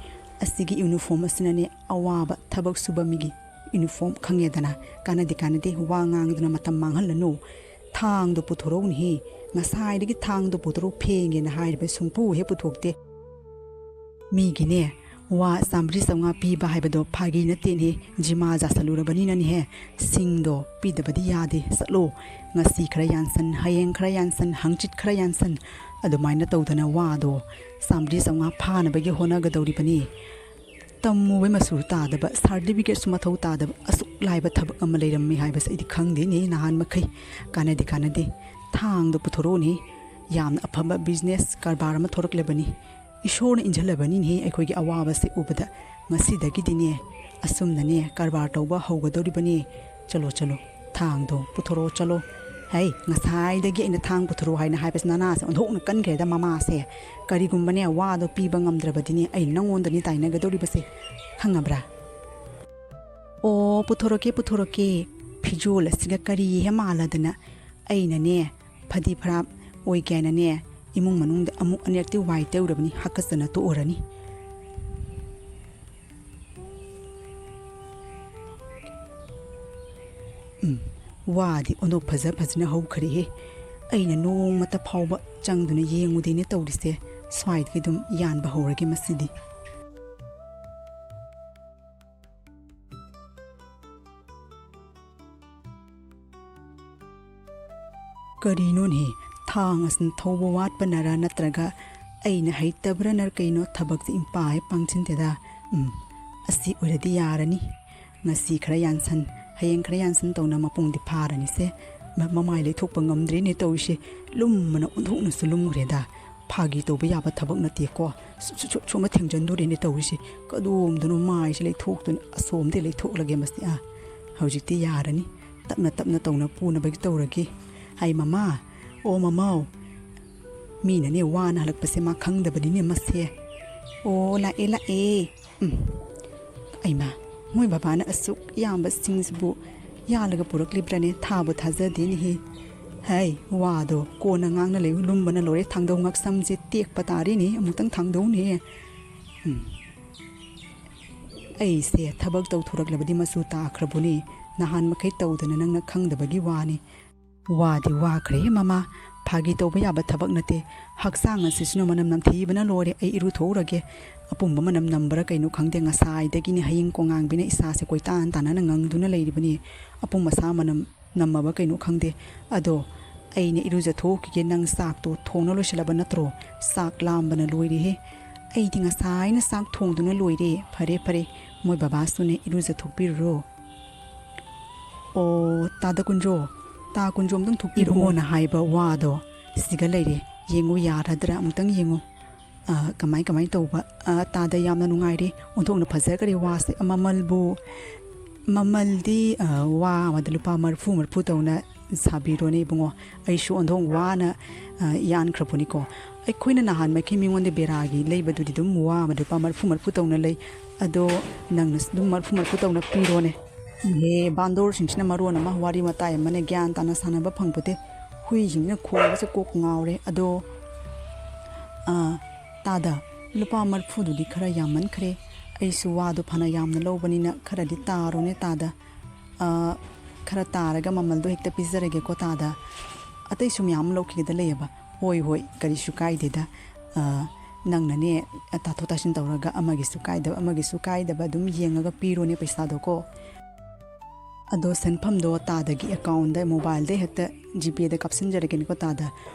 ꯑꯁꯤꯒꯤ ꯌꯨꯅꯤꯐꯣꯔꯝ ꯑꯁꯤꯅꯅꯦ ꯑꯋꯥꯕ ꯊꯕꯛ ꯁꯨꯕ ꯃꯤꯒꯤ ꯌꯨꯅꯤꯐꯣꯔꯝ, ꯈꯪꯉꯦꯗꯅ꯫ ꯀꯥꯟꯅꯗꯦ, ꯀꯥꯟꯅꯗꯦ, ꯋꯥ ꯉꯥꯡꯗꯨꯅ ꯃꯇꯝ ꯃꯥꯡꯍꯜꯂꯅꯨ꯫ ꯊꯥꯡꯗꯣ ꯄꯨꯊꯣꯔꯛꯎꯅꯦꯍꯦ꯫ ꯉꯁꯥꯏꯗꯒꯤ ꯊꯥꯡꯗꯣ ꯄꯨꯊꯣꯔꯛꯎ, ꯐꯦꯡꯒꯦꯅ ꯍꯥꯏꯔꯤꯕ ꯁꯨꯡꯄꯨ ꯍꯦꯛ ꯄꯨꯊꯣꯛꯇꯦ꯫ ꯃꯤꯒꯤꯅꯦ ꯋꯥ ꯆꯥꯝꯃꯔꯤ ꯆꯥꯝꯃꯉꯥ ꯄꯤꯕ ꯍꯥꯏꯕꯗꯣ ꯐꯥꯒꯤ ꯅꯠꯇꯦꯅꯦꯍꯦ꯫ ꯖꯤꯃꯥ ꯆꯥꯁꯜꯂꯨꯔꯕꯅꯤꯅꯅꯦꯍꯦ, ꯁꯤꯡꯗꯣ ꯄꯤꯗꯕꯗꯤ ꯌꯥꯗꯦ꯫ ꯆꯠꯂꯣ, ꯉꯁꯤ ꯈꯔ ꯌꯥꯟꯁꯟ, ꯍꯌꯦꯡ ꯈꯔ ꯌꯥꯟꯁꯟ, ꯍꯪꯆꯤꯠ ꯈꯔ ꯌꯥꯟꯁꯟ, ꯑꯗꯨꯃꯥꯏꯅ ꯇꯧꯗꯅ ꯋꯥꯗꯣ ꯆꯥꯝꯃꯔꯤ ꯆꯥꯝꯃꯉꯥ ꯐꯥꯅꯕꯒꯤ ꯍꯣꯠꯅꯒꯗꯧꯔꯤꯕꯅꯤ꯫ ꯇꯝꯃꯨꯕꯩ ꯃꯆꯨ ꯇꯥꯗꯕ, ꯁꯥꯔꯇꯤꯐꯤꯀꯦꯠꯁꯨ ꯃꯊꯧ ꯇꯥꯗꯕ ꯑꯁꯨꯛ ꯂꯥꯏꯕ ꯊꯕꯛ ꯑꯃ ꯂꯩꯔꯝꯃꯤ ꯍꯥꯏꯕꯁꯦ ꯑꯩꯗꯤ ꯈꯪꯗꯦꯅꯦ ꯅꯍꯥꯟ ꯃꯈꯩ꯫ ꯀꯥꯟꯅꯗꯦ, ꯀꯥꯟꯅꯗꯦ꯫ ꯊꯥꯡꯗꯣ ꯄꯨꯊꯣꯔꯛꯎꯅꯦ꯫ ꯌꯥꯝꯅ ꯑꯐꯕ ꯕꯤꯖꯤꯅꯦꯁ ꯀꯔꯕꯥꯔ ꯑꯃ ꯊꯣꯔꯛꯂꯕꯅꯤꯅꯦꯍꯦ꯫ ꯏꯁꯣꯔꯅ ꯏꯟꯁꯤꯜꯂꯕꯅꯤꯅꯦꯍꯦ ꯑꯩꯈꯣꯏꯒꯤ ꯑꯋꯥꯕꯁꯦ ꯎꯕꯗ꯫ ꯉꯁꯤꯗꯒꯤꯗꯤꯅꯦ ꯑꯁꯨꯝꯅꯅꯦ ꯀꯔꯕꯥꯔ ꯇꯧꯕ ꯍꯧꯒꯗꯧꯔꯤꯕꯅꯦ꯫ ꯆꯠꯂꯣ, ꯆꯠꯂꯣ, ꯊꯥꯡꯗꯣ ꯄꯨꯊꯣꯔꯛꯑꯣ, ꯆꯠꯂꯣ꯫ ꯍꯩ, ꯉꯁꯥꯏꯗꯒꯤ ꯑꯩꯅ ꯊꯥꯡ ꯄꯨꯊꯣꯔꯛꯑꯣ ꯍꯥꯏꯅ ꯍꯥꯏꯕꯁꯤ ꯅꯅꯥꯁꯦ ꯑꯣꯟꯊꯣꯛꯅ ꯀꯟꯈ꯭ꯔꯦꯗ ꯃꯃꯥꯁꯦ꯫ ꯀꯔꯤꯒꯨꯝꯕꯅꯦ ꯋꯥꯗꯣ ꯄꯤꯕ ꯉꯝꯗ꯭ꯔꯕꯗꯤꯅꯦ ꯑꯩ ꯅꯪꯉꯣꯟꯗꯅꯤ ꯇꯥꯏꯅꯒꯗꯧꯔꯤꯕꯁꯦ꯫ ꯈꯪꯉꯕ꯭ꯔꯥ? ꯑꯣ, ꯄꯨꯊꯣꯔꯛꯀꯦ, ꯄꯨꯊꯣꯔꯛꯀꯦ꯫ ꯐꯤꯖꯣꯜ ꯑꯁꯤꯒ ꯀꯔꯤ ꯍꯦꯛ ꯃꯥꯜꯂꯗꯅ꯫ ꯑꯩꯅꯅꯦ ꯐꯗꯤ ꯐꯔꯥꯞ ꯑꯣꯏꯒꯦ ꯍꯥꯏꯅꯅꯦ ꯏꯃꯨꯡ ꯃꯅꯨꯡꯗ ꯑꯃꯨꯛ ꯑꯅꯤꯔꯛꯇꯤ ꯋꯥꯏ ꯇꯩꯔꯨꯔꯕꯅꯤ, ꯍꯥꯀꯠꯆꯅ ꯇꯣꯛꯎꯔꯅꯤ꯫ ꯎꯝ, ꯋꯥꯗꯤ ꯑꯣꯟꯊꯣꯛ ꯐꯖ ꯐꯖꯅ ꯍꯧꯈ꯭ꯔꯦꯍꯦ꯫ ꯑꯩꯅ ꯅꯣꯡꯃꯇ ꯐꯥꯎꯕ ꯆꯪꯗꯨꯅ ꯌꯦꯡꯉꯨꯗꯦꯅꯦ ꯇꯧꯔꯤꯁꯦ꯫ ꯁ꯭ꯋꯥꯏꯗꯒꯤ ꯑꯗꯨꯝ ꯌꯥꯟꯕ ꯍꯧꯔꯒꯦ ꯃꯁꯤꯗꯤ꯫ ꯀꯔꯤꯅꯣꯅꯦ, ꯊꯥꯡ ꯑꯁꯤꯅ ꯊꯧꯕ ꯋꯥꯠꯄꯅꯔ ꯅꯠꯇ꯭ꯔꯒ ꯑꯩꯅ ꯍꯩꯇꯕ꯭ꯔꯅ ꯀꯩꯅꯣ ꯊꯕꯛꯁꯦ ꯏꯝꯄꯥ ꯍꯦꯛ ꯄꯥꯡꯁꯤꯟꯗꯦꯗ꯫ ꯎꯝ, ꯑꯁꯤ ꯑꯣꯏꯔꯗꯤ ꯌꯥꯔꯅꯤ꯫ ꯉꯁꯤ ꯈꯔ ꯌꯥꯟꯁꯟ, ꯍꯌꯦꯡ ꯈꯔ ꯌꯥꯟꯁꯟ ꯇꯧꯅ ꯃꯄꯨꯡꯗꯤ ꯐꯥꯔꯅꯤꯁꯦ꯫ ꯃ-, ꯃꯃꯥꯏ ꯂꯩꯊꯣꯛꯄ ꯉꯝꯗ꯭ꯔꯦꯅꯦ ꯇꯧꯔꯤꯁꯦ꯫ ꯂꯨꯝꯕꯅ ꯑꯣꯟꯊꯣꯛꯅꯁꯨ ꯂꯨꯝꯈ꯭ꯔꯦꯗ꯫ ꯐꯥꯒꯤ ꯇꯧꯕ ꯌꯥꯕ ꯊꯕꯛ ꯅꯠꯇꯦꯀꯣ꯫ ꯁꯨ-, ꯁꯨ-, ꯁꯨ-, ꯁꯨꯝꯕ ꯊꯦꯡꯖꯟꯗꯣꯔꯦꯅꯦ ꯇꯧꯔꯤꯁꯦ꯫ ꯀꯗꯣꯝꯗꯅꯣ ꯃꯥꯏꯁꯦ ꯂꯩꯊꯣꯛꯇꯨꯅ ꯑꯁꯣꯝꯗ ꯂꯩꯊꯣꯛꯂꯒꯦ ꯃꯁꯤ꯫ ꯑꯥ, ꯍꯧꯖꯤꯛꯇꯤ ꯌꯥꯔꯅꯤ꯫ ꯇꯞꯅ ꯇꯞꯅ ꯇꯧꯅ ꯄꯨꯅꯕꯒꯤ ꯇꯧꯔꯒꯦ꯫ ꯍꯥꯏ ꯃꯃꯥ, ꯑꯣ ꯃꯃꯥꯎ, ꯃꯤꯅꯅꯦ ꯋꯥꯅ ꯍꯜꯂꯛꯄꯁꯦ ꯃꯥ ꯈꯪꯗꯕꯅꯤꯅꯦ ꯃꯁꯦ꯫ ꯑꯣ, ꯂꯥꯛꯑꯦ, ꯂꯥꯛꯑꯦ꯫ ꯎꯝ꯫ ꯑꯩꯃ, ꯃꯣꯏ ꯕꯕꯥꯅ ꯑꯁꯨꯛ ꯌꯥꯝꯕ ꯁꯤꯡꯁꯤꯕꯨ ꯌꯥꯜꯂꯒ ꯄꯨꯔꯛꯂꯤꯕ꯭ꯔꯅꯦ? ꯊꯥꯕꯨ ꯊꯥꯖꯗꯦꯅꯦꯍꯦ꯫ ꯍꯩ, ꯋꯥꯗꯣ ꯀꯣꯟꯅ ꯉꯥꯡꯅ ꯂꯩꯌꯨ, ꯂꯨꯝꯕꯅ ꯂꯣꯏꯔꯦ, ꯊꯥꯡꯗꯧ ꯉꯛꯁꯝꯁꯦ ꯇꯦꯛꯄ ꯇꯥꯔꯦꯅꯦ, ꯑꯃꯨꯛꯇꯪ ꯊꯥꯡꯗꯧꯅꯦ꯫ ꯎꯝ꯫ ꯑꯩꯁꯦ ꯊꯕꯛ ꯇꯧꯊꯣꯔꯛꯂꯕꯗꯤ ꯃꯆꯨ ꯇꯥꯈ꯭ꯔꯕꯅꯤ, ꯅꯍꯥꯟ ꯃꯈꯩ ꯇꯧꯗꯅ ꯅꯪꯅ ꯈꯪꯗꯕꯒꯤ ꯋꯥꯅꯤ꯫ ꯋꯥꯗꯤ ꯋꯥꯈ꯭ꯔꯦ ꯃꯃꯥ, ꯐꯥꯒꯤ ꯇꯧꯕ ꯌꯥꯕ ꯊꯕꯛ ꯅꯠꯇꯦ꯫ ꯍꯛꯆꯥꯡ ꯑꯁꯤꯁꯨꯅ ꯃꯅꯝ ꯅꯝꯊꯤꯕꯅ ꯂꯣꯏꯔꯦ꯫ ꯑꯩ ꯏꯔꯨꯊꯣꯛꯎꯔꯒꯦ꯫ ꯑꯄꯨꯝꯕ ꯃꯅꯝ ꯅꯝꯕ꯭ꯔꯥ ꯀꯩꯅꯣ ꯈꯪꯗꯦ, ꯉꯁꯥꯏꯗꯒꯤꯅꯦ ꯍꯌꯤꯡ ꯀꯣꯉꯥꯡꯕꯤꯅ ꯏꯁꯥꯁꯦ ꯀꯣꯏꯇꯥꯟ ꯇꯥꯟꯅꯅ ꯉꯪꯗꯨꯅ ꯂꯩꯔꯤꯕꯅꯤ꯫ ꯑꯄꯨꯝ ꯑꯁꯥ ꯃꯅꯝ ꯅꯝꯃꯕ ꯀꯩꯅꯣ ꯈꯪꯗꯦ꯫ ꯑꯗꯣ ꯑꯩꯅ ꯏꯔꯨꯖꯊꯣꯛꯈꯤꯒꯦ, ꯅꯪ ꯆꯥꯛꯇꯣ ꯊꯣꯡꯅ ꯂꯣꯏꯁꯤꯜꯂꯕ ꯅꯠꯇ꯭ꯔꯣ? ꯆꯥꯛ ꯂꯥꯝꯕꯅ ꯂꯣꯏꯔꯦꯍꯦ꯫ ꯑꯩꯗꯤ ꯉꯁꯥꯏꯅ ꯆꯥꯛ ꯊꯣꯡꯗꯨꯅ ꯂꯣꯏꯔꯦ꯫ ꯐꯔꯦ, ꯐꯔꯦ, ꯃꯣꯏ ꯕꯕꯥꯁꯨꯅꯦ ꯏꯔꯨꯖꯊꯣꯛꯄꯤꯔꯨꯔꯣ꯫ ꯑꯣ, ꯇꯥꯗ ꯀꯨꯟꯖꯣ, ꯇꯥ ꯀꯨꯟꯖꯣ ꯑꯝꯇꯪ ꯊꯣꯛꯄꯤꯔꯛꯑꯣ꯫ ꯏꯕꯨꯡꯉꯣꯅ ꯍꯥꯏꯕ ꯋꯥꯗꯣ ꯁꯤꯒ ꯂꯩꯔꯦ꯫ ꯌꯦꯡꯉꯨ, ꯌꯥꯔꯗ꯭ꯔꯥ? ꯑꯃꯨꯛꯇꯪ ꯌꯦꯡꯉꯨ꯫ ꯑ, ꯀꯃꯥꯏ, ꯀꯃꯥꯏ ꯇꯧꯕ? ꯑ, ꯇꯥꯗ, ꯌꯥꯝꯅ ꯅꯨꯡꯉꯥꯏꯔꯦ꯫ ꯑꯣꯟꯊꯣꯛꯅ ꯐꯖꯈ꯭ꯔꯦ ꯋꯥꯁꯦ꯫ ꯑ, ꯃꯃꯜꯕꯨ, ꯃꯃꯜꯗꯤ, ꯑ, ꯋꯥ ꯑꯃꯗ ꯂꯨꯄꯥ ꯃꯔꯤꯐꯨ, ꯃꯔꯤꯐꯨ ꯇꯧꯅ ꯁꯥꯕꯤꯔꯣꯅꯦ ꯏꯕꯨꯡꯉꯣ꯫ ꯑꯩꯁꯨ ꯑꯣꯟꯊꯣꯛ ꯋꯥꯅ, ꯑ, ꯌꯥꯟꯈ꯭ꯔꯕꯅꯤꯀꯣ꯫ ꯑꯩꯈꯣꯏꯅ ꯅꯍꯥꯟꯃꯛꯀꯤ ꯃꯤꯉꯣꯟꯗ ꯕꯦꯔꯥꯒꯤ ꯂꯩꯕꯗꯨꯗꯤ ꯑꯗꯨꯝ ꯋꯥ ꯑꯃꯗ ꯂꯨꯄꯥ ꯃꯔꯤꯐꯨ, ꯃꯔꯤꯐꯨ ꯇꯧꯅ ꯂꯩ꯫ ꯑꯗꯣ ꯅꯪꯅꯁꯨ ꯑꯗꯨꯝ ꯃꯔꯤꯐꯨ, ꯃꯔꯤꯐꯨ ꯇꯧꯅ ꯄꯤꯔꯣꯅꯦ꯫ ꯍꯦ, ꯕꯥꯟꯗꯣꯔꯁꯤꯡꯁꯤꯅ ꯃꯔꯣꯟ ꯑꯃ, ꯋꯥꯔꯤ ꯋꯥꯇꯥꯏ ꯑꯃꯅ ꯒ꯭ꯌꯥꯟ ꯇꯥꯅ ꯁꯥꯟꯅꯕ ꯐꯪꯄꯣꯠꯇꯦ꯫ ꯍꯨꯏꯁꯤꯡꯁꯤꯅ ꯈꯣꯡꯕꯁꯦ ꯀꯣꯛ ꯉꯥꯎꯔꯦ꯫ ꯑꯗꯣ, ꯑꯥ, ꯇꯥꯗ, ꯂꯨꯄꯥ ꯃꯔꯤꯐꯨꯗꯨꯗꯤ ꯈꯔ ꯌꯥꯝꯃꯟꯈ꯭ꯔꯦ꯫ ꯑꯩꯁꯨ ꯋꯥꯗꯣ ꯐꯅ ꯌꯥꯝꯅ ꯂꯧꯕꯅꯤꯅ ꯈꯔꯗꯤ ꯇꯥꯔꯣꯅꯦ ꯇꯥꯗ꯫ ꯑꯥ, ꯈꯔ ꯇꯥꯔꯒ ꯃꯃꯜꯗꯣ ꯍꯦꯛꯇ ꯄꯤꯖꯔꯒꯦꯀꯣ ꯇꯥꯗ꯫ ꯑꯇꯩꯁꯨ ꯃꯌꯥꯝ ꯑꯃ ꯂꯧꯈꯤꯒꯗ ꯂꯩꯌꯦꯕ꯫ ꯍꯣꯏ, ꯍꯣꯏ, ꯀꯔꯤꯁꯨ ꯀꯥꯏꯗꯦꯗ꯫ ꯑꯥ, ꯅꯪꯅꯅꯦ, ꯇꯥꯊꯣꯛ ꯇꯥꯁꯤꯟ ꯇꯧꯔꯒ ꯑꯃꯒꯤꯁꯨ ꯀꯥꯏꯗꯕ, ꯑꯃꯒꯤꯁꯨ ꯀꯥꯏꯗꯕ ꯑꯗꯨꯝ ꯌꯦꯡꯉꯒ ꯄꯤꯔꯣꯅꯦ ꯄꯩꯁꯥꯗꯣ ꯀꯣ꯫ ꯑꯗꯣ ꯁꯦꯟꯐꯝꯗꯣ ꯇꯥꯗꯒꯤ ꯑꯦꯀꯥꯎꯟꯗ, ꯃꯣꯕꯥꯏꯜꯗ ꯍꯦꯛꯇ ꯖꯤꯄꯦꯗ ꯀꯥꯞꯁꯤꯟꯖꯔꯒꯦꯅꯦꯀꯣ ꯇꯥꯗ꯫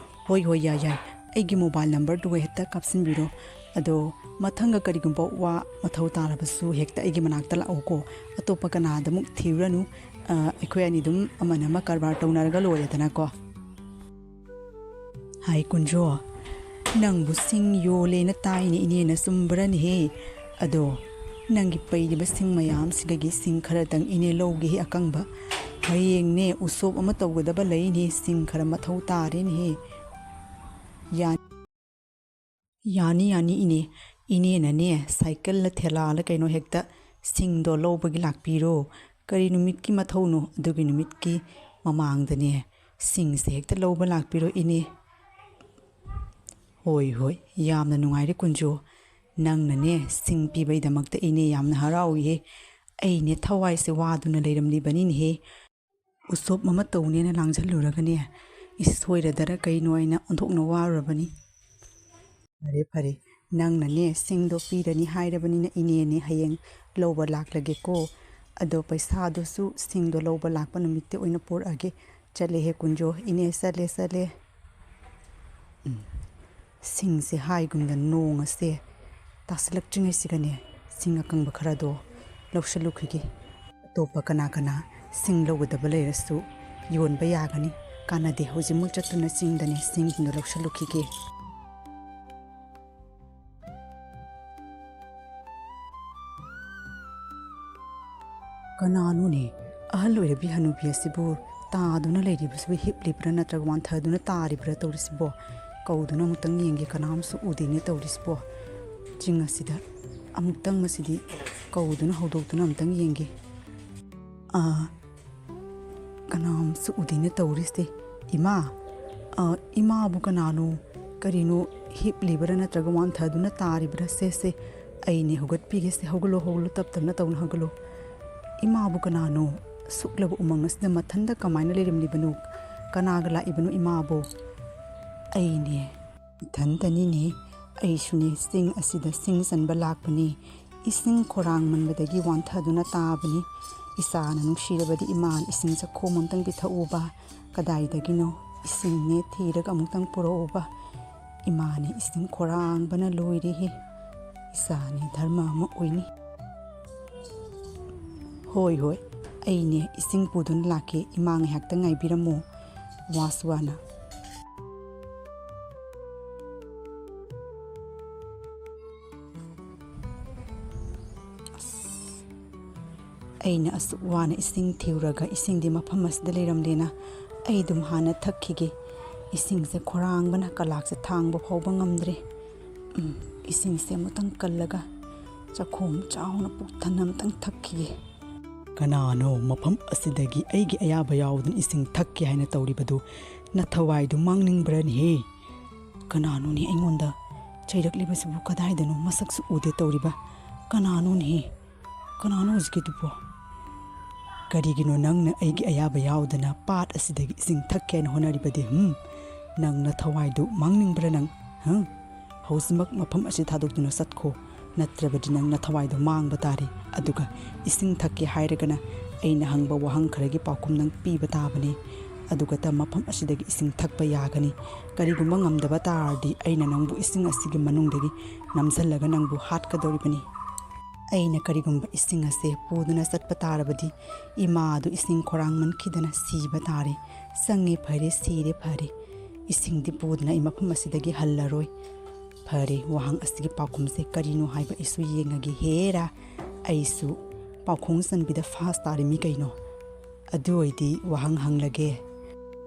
ꯍꯣꯏ, ꯍꯣꯏ, ꯌꯥꯏ, ꯌꯥꯏ꯫ ꯑꯩꯒꯤ ꯃꯣꯕꯥꯏꯜ ꯅꯝꯕꯔꯗꯨꯒ ꯍꯦꯛꯇ ꯀꯥꯞꯁꯤꯟꯕꯤꯔꯣ꯫ ꯑꯗꯣ ꯃꯊꯪꯒ ꯀꯔꯤꯒꯨꯝꯕ ꯋꯥ ꯃꯊꯧ ꯇꯥꯔꯕꯁꯨ ꯍꯦꯛꯇ ꯑꯩꯒꯤ ꯃꯅꯥꯛꯇ ꯂꯥꯛꯎꯀꯣ꯫ ꯑꯇꯣꯞꯄ ꯀꯅꯥꯗ ꯑꯃꯨꯛ ꯊꯤꯔꯨꯔꯅꯨ꯫ ꯑ, ꯑꯩꯈꯣꯏ ꯑꯅꯤ ꯑꯗꯨꯝ ꯑꯃꯅ ꯑꯃ ꯀꯔꯕꯥꯔ ꯇꯧꯅꯔꯒ ꯂꯣꯏꯔꯦꯗꯅꯀꯣ꯫ ꯍꯥꯏ ꯀꯨꯟꯖꯣ, ꯅꯪꯕꯨ ꯁꯤꯡ ꯌꯣꯜꯂꯦꯅ ꯇꯥꯏꯅꯦ ꯏꯅꯦꯅ, ꯆꯨꯝꯕ꯭ꯔꯅꯦꯍꯦ? ꯑꯗꯣ ꯅꯪꯒꯤ ꯄꯩꯔꯤꯕ ꯁꯤꯡ ꯃꯌꯥꯝꯁꯤꯗꯒꯤ ꯁꯤꯡ ꯈꯔꯗꯪ ꯏꯅꯦ ꯂꯧꯒꯦꯍꯦ ꯑꯀꯪꯕ꯫ ꯍꯌꯦꯡꯅꯦ ꯎꯁꯣꯞ ꯑꯃ ꯇꯧꯒꯗꯕ ꯂꯩꯅꯦ, ꯁꯤꯡ ꯈꯔ ꯃꯊꯧ ꯇꯥꯔꯦꯅꯦꯍꯦ꯫ ꯌꯥ-, ꯌꯥꯅꯤ, ꯌꯥꯅꯤ ꯏꯅꯦ꯫ ꯏꯅꯦꯅꯅꯦ ꯁꯥꯏꯀꯜꯂ ꯊꯦꯂꯥꯂ ꯀꯩꯅꯣ ꯍꯦꯛꯇ ꯁꯤꯡꯗꯣ ꯂꯧꯕꯒꯤ ꯂꯥꯛꯄꯤꯔꯣ꯫ ꯀꯔꯤ ꯅꯨꯃꯤꯠꯀꯤ ꯃꯊꯧꯅꯣ ꯑꯗꯨꯒꯤ ꯅꯨꯃꯤꯠꯀꯤ ꯃꯃꯥꯡꯗꯅꯦ ꯁꯤꯡꯁꯦ ꯍꯦꯛꯇ ꯂꯧꯕ ꯂꯥꯛꯄꯤꯔꯣ ꯏꯅꯦ꯫ ꯍꯣꯏ, ꯍꯣꯏ, ꯌꯥꯝꯅ ꯅꯨꯡꯉꯥꯏꯔꯦ ꯀꯨꯟꯖꯣ꯫ ꯅꯪꯅꯅꯦ ꯁꯤꯡ ꯄꯤꯕꯩꯗꯃꯛꯇ ꯏꯅꯦ ꯌꯥꯝꯅ ꯍꯔꯥꯎꯏꯍꯦ꯫ ꯑꯩꯅꯦ ꯊꯋꯥꯏꯁꯦ ꯋꯥꯗꯨꯅ ꯂꯩꯔꯝꯂꯤꯕꯅꯤꯅꯦꯍꯦ꯫ ꯎꯁꯣꯞ ꯑꯃ ꯇꯧꯅꯦꯅ ꯂꯥꯡꯁꯤꯜꯂꯨꯔꯒꯅꯦ, ꯏꯁ, ꯁꯣꯏꯔꯗꯔ ꯀꯩꯅꯣ ꯑꯩꯅ ꯑꯣꯟꯊꯣꯛꯅ ꯋꯥꯔꯨꯔꯕꯅꯤ꯫ ꯐꯔꯦ, ꯐꯔꯦ, ꯅꯪꯅꯅꯦ ꯁꯤꯡꯗꯣ ꯄꯤꯔꯅꯤ ꯍꯥꯏꯔꯕꯅꯤꯅ ꯏꯅꯦꯅꯦ ꯍꯌꯦꯡ ꯂꯧꯕ ꯂꯥꯛꯂꯒꯦꯀꯣ꯫ ꯑꯗꯣ ꯄꯩꯁꯥꯗꯨꯁꯨ ꯁꯤꯡꯗꯣ ꯂꯧꯕ ꯂꯥꯛꯄ ꯅꯨꯃꯤꯠꯇ ꯑꯣꯏꯅ ꯄꯨꯔꯛꯑꯒꯦ꯫ ꯆꯠꯂꯦꯍꯦ ꯀꯨꯟꯖꯣ, ꯏꯅꯦ ꯆꯠꯂꯦ, ꯆꯠꯂꯦ꯫ ꯎꯝ, ꯁꯤꯡꯁꯦ ꯍꯥꯏꯒꯨꯝꯗ ꯅꯣꯡ ꯑꯁꯦ ꯇꯥꯁꯤꯜꯂꯛꯇ꯭ꯔꯤꯉꯩꯁꯤꯒꯅꯦ ꯁꯤꯡ ꯑꯀꯪꯕ ꯈꯔꯗꯣ ꯂꯧꯁꯤꯜꯂꯨꯈꯤꯒꯦ꯫ ꯑꯇꯣꯞꯄ ꯀꯅꯥ ꯀꯅꯥ ꯁꯤꯡ ꯂꯧꯒꯗꯕ ꯂꯩꯔꯁꯨ ꯌꯣꯟꯕ ꯌꯥꯒꯅꯤ꯫ "ꯀꯥꯟꯅꯗꯦ, ꯍꯧꯖꯤꯛꯃꯛ ꯆꯠꯇꯨꯅ ꯆꯤꯡꯗꯅꯦ ꯁꯤꯡꯗꯨꯅ ꯂꯧꯁꯤꯜꯂꯨꯈꯤꯒꯦ꯫" "ꯀꯅꯥꯅꯣꯅꯦ? ꯑꯍꯜ ꯑꯣꯏꯔꯕꯤ ꯍꯅꯨꯕꯤ ꯑꯁꯤꯕꯨ ꯇꯥꯗꯨꯅ ꯂꯩꯔꯤꯕꯁꯤꯕꯨ ꯍꯤꯞꯂꯤꯕ꯭ꯔꯥ ꯅꯠꯇ꯭ꯔꯒ ꯋꯥꯟꯊꯗꯨꯅ ꯇꯥꯔꯤꯕ꯭ꯔꯥ ꯇꯧꯔꯤꯁꯤꯕꯣ? ꯀꯧꯗꯨꯅ ꯑꯃꯨꯛꯇꯪ ꯌꯦꯡꯒꯦ, ꯀꯅꯥꯝꯁꯨ ꯎꯗꯦꯅꯦ ꯇꯧꯔꯤꯁꯤꯕꯣ꯫ ꯆꯤꯡ ꯑꯁꯤꯗ ꯑꯃꯨꯛꯇꯪ ꯃꯁꯤꯗꯤ ꯀꯧꯗꯨꯅ ꯍꯧꯗꯣꯛꯇꯨꯅ ꯑꯃꯨꯛꯇꯪ ꯌꯦꯡꯒꯦ꯫ ꯑꯥ, ꯀꯅꯥꯝꯁꯨ ꯎꯗꯦꯅꯦ ꯇꯧꯔꯤꯁꯦ꯫ ꯏꯃꯥ, ꯑ, ꯏꯃꯥꯕꯨ ꯀꯅꯥꯅꯣ? ꯀꯔꯤꯅꯣ, ꯍꯤꯞꯂꯤꯕ꯭ꯔꯥ ꯅꯠꯇ꯭ꯔꯒ ꯋꯥꯟꯊꯗꯨꯅ ꯇꯥꯔꯤꯕ꯭ꯔꯥ? ꯁꯦ, ꯁꯦ, ꯑꯩꯅꯦ ꯍꯧꯒꯠꯄꯤꯒꯦꯁꯦ꯫ ꯍꯧꯒꯠꯂꯣ, ꯍꯧꯒꯠꯂꯣ, ꯇꯞ ꯇꯞꯅ ꯇꯧꯅ ꯍꯧꯒꯠꯂꯣ꯫" "ꯏꯃꯥꯕꯨ ꯀꯅꯥꯅꯣ? ꯁꯨꯛꯂꯕ ꯎꯃꯪ ꯑꯁꯤꯗ ꯃꯊꯟꯇ ꯀꯃꯥꯏꯅ ꯂꯩꯔꯝꯂꯤꯕꯅꯣ? ꯀꯅꯥꯒ ꯂꯥꯛꯏꯕꯅꯣ ꯏꯃꯥꯕꯨ?" "ꯑꯩꯅꯦ, ꯏꯊꯟꯇꯅꯤꯅꯦ꯫ ꯑꯩꯁꯨꯅꯦ ꯆꯤꯡ ꯑꯁꯤꯗ ꯁꯤꯡ ꯆꯟꯕ ꯂꯥꯛꯄꯅꯤ꯫ ꯏꯁꯤꯡ ꯈꯧꯔꯥꯡꯃꯟꯕꯗꯒꯤ ꯋꯥꯟꯊꯗꯨꯅ ꯇꯥꯕꯅꯤ꯫ ꯏꯆꯥꯅ ꯅꯨꯡꯁꯤꯔꯕꯗꯤ ꯏꯃꯥꯅ ꯏꯁꯤꯡ ꯆꯈꯣꯝ ꯑꯃꯇꯪ ꯄꯤꯊꯛꯎꯕ꯫ ꯀꯗꯥꯏꯗꯒꯤꯅꯣ? ꯏꯁꯤꯡꯅꯦ ꯊꯤꯔꯒ ꯑꯃꯨꯛꯇꯪ ꯄꯨꯔꯛꯎꯕ꯫ ꯏꯃꯥꯅꯦ ꯏꯁꯤꯡ ꯈꯧꯔꯥꯡꯕꯅ ꯂꯣꯏꯔꯦꯍꯦ꯫ ꯏꯆꯥꯅꯦ ꯙꯔꯃ ꯑꯃ ꯑꯣꯏꯅꯤ꯫" "ꯍꯣꯏ, ꯍꯣꯏ, ꯑꯩꯅꯦ ꯏꯁꯤꯡ ꯄꯨꯗꯨꯅ ꯂꯥꯛꯀꯦ꯫ ꯏꯃꯥ ꯉꯥꯏꯍꯥꯛꯇꯪ ꯉꯥꯏꯕꯤꯔꯝꯃꯣ꯫" ꯋꯥꯁꯨ ꯋꯥꯅ꯫ ꯑꯩꯅ ꯑꯁꯨꯛ ꯋꯥꯅ ꯏꯁꯤꯡ ꯊꯤꯔꯨꯔꯒ ꯏꯁꯤꯡꯗꯤ ꯃꯐꯝ ꯑꯁꯤꯗ ꯂꯩꯔꯝꯗꯦꯅ ꯑꯩ ꯑꯗꯨꯝ ꯍꯥꯟꯅ ꯊꯛꯈꯤꯒꯦ꯫ ꯏꯁꯤꯡꯁꯦ ꯈꯧꯔꯥꯡꯕꯅ ꯀꯂꯥꯛꯁꯦ ꯊꯥꯡꯕ ꯐꯥꯎꯕ ꯉꯝꯗ꯭ꯔꯦ꯫ ꯎꯝ, ꯏꯁꯤꯡꯁꯦ ꯑꯃꯨꯛꯇꯪ ꯀꯜꯂꯒ ꯆꯈꯣꯝ ꯆꯥꯎꯅ ꯄꯨꯛ ꯊꯟꯅ ꯑꯃꯨꯛꯇꯪ ꯊꯛꯈꯤꯒꯦ꯫ "ꯀꯅꯥꯅꯣ ꯃꯐꯝ ꯑꯁꯤꯗꯒꯤ ꯑꯩꯒꯤ ꯑꯌꯥꯕ ꯌꯥꯎꯗꯅ ꯏꯁꯤꯡ ꯊꯛꯀꯦ ꯍꯥꯏꯅ ꯇꯧꯔꯤꯕꯗꯨ? ꯅꯊꯋꯥꯏꯗꯨ ꯃꯥꯡꯅꯤꯡꯕ꯭ꯔꯅꯦꯍꯦ? ꯀꯅꯥꯅꯣꯅꯦ ꯑꯩꯉꯣꯟꯗ ꯆꯩꯔꯛꯂꯤꯕꯁꯤꯕꯨ? ꯀꯗꯥꯏꯗꯅꯣ? ꯃꯁꯛꯁꯨ ꯎꯗꯦ ꯇꯧꯔꯤꯕ꯫ ꯀꯅꯥꯅꯣꯅꯦꯍꯦ? ꯀꯅꯥꯅꯣ ꯍꯧꯖꯤꯛꯀꯤꯗꯨꯕꯣ? ꯀꯔꯤꯒꯤꯅꯣ ꯅꯪꯅ ꯑꯩꯒꯤ ꯑꯌꯥꯕ ꯌꯥꯎꯗꯅ ꯄꯥꯠ ꯑꯁꯤꯗꯒꯤ ꯏꯁꯤꯡ ꯊꯛꯀꯦ ꯍꯥꯏꯅ ꯍꯣꯠꯅꯔꯤꯕꯗꯤ? ꯍꯨꯝ? ꯅꯪ ꯅꯊꯋꯥꯏꯗꯨ ꯃꯥꯡꯅꯤꯡꯕ꯭ꯔꯥ ꯅꯪ? ꯍꯥ? ꯍꯧꯖꯤꯛꯃꯛ ꯃꯐꯝ ꯑꯁꯤ ꯊꯥꯗꯣꯛꯇꯨꯅ ꯆꯠꯈꯣ, ꯅꯠꯇ꯭ꯔꯕꯗꯤ ꯅꯪ ꯅꯊꯋꯥꯏꯗꯣ ꯃꯥꯡꯕ ꯇꯥꯔꯤ꯫ ꯑꯗꯨꯒ ꯏꯁꯤꯡ ꯊꯛꯀꯦ ꯍꯥꯏꯔꯒꯅ ꯑꯩꯅ ꯍꯪꯕ ꯋꯥꯍꯪ ꯈꯔꯒꯤ ꯄꯥꯎꯈꯨꯝ ꯅꯪ ꯄꯤꯕ ꯇꯥꯕꯅꯤ꯫ ꯑꯗꯨꯒ ꯃꯐꯝ ꯑꯁꯤꯗꯒꯤ ꯏꯁꯤꯡ ꯊꯛꯄ ꯌꯥꯒꯅꯤ꯫ ꯀꯔꯤꯒꯨꯝꯕ ꯉꯝꯗꯕ ꯇꯥꯔꯗꯤ ꯑꯩꯅ ꯅꯪꯕꯨ ꯏꯁꯤꯡ ꯑꯁꯤꯒꯤ ꯃꯅꯨꯡꯗꯒꯤ ꯅꯝꯁꯤꯜꯂꯒ ꯅꯪꯕꯨ ꯍꯥꯠꯀꯗꯧꯔꯤꯕꯅꯤ꯫ ꯑꯩꯅ ꯀꯔꯤꯒꯨꯝꯕ ꯏꯁꯤꯡ ꯑꯁꯦ ꯄꯨꯗꯨꯅ ꯆꯠꯄ ꯇꯥꯔꯕꯗꯤ ꯏꯃꯥ ꯑꯗꯨ ꯏꯁꯤꯡ ꯈꯧꯔꯥꯡꯃꯟꯈꯤꯗꯅ ꯁꯤꯕ ꯇꯥꯔꯦ꯫ ꯆꯪꯉꯦ, ꯐꯔꯦ, ꯁꯤꯔꯦ, ꯐꯔꯦ꯫ ꯏꯁꯤꯡꯗꯤ ꯄꯨꯗꯅ ꯑꯩ ꯃꯐꯝ ꯑꯁꯤꯗꯒꯤ ꯍꯜꯂꯔꯣꯏ꯫ ꯐꯔꯦ, ꯋꯥꯍꯪ ꯑꯁꯤꯒꯤ ꯄꯥꯎꯈꯨꯝꯁꯦ ꯀꯔꯤꯅꯣ ꯍꯥꯏꯕ ꯑꯩꯁꯨ ꯌꯦꯡꯉꯒꯦ꯫ ꯍꯦꯔꯥ, ꯑꯩꯁꯨ ꯄꯥꯎꯈꯣꯡ ꯆꯟꯕꯤꯗ ꯐꯥꯁ ꯇꯥꯔꯤꯃꯤ ꯀꯩꯅꯣ꯫ ꯑꯗꯨ ꯑꯣꯏꯗꯤ ꯋꯥꯍꯪ ꯍꯪꯂꯒꯦ꯫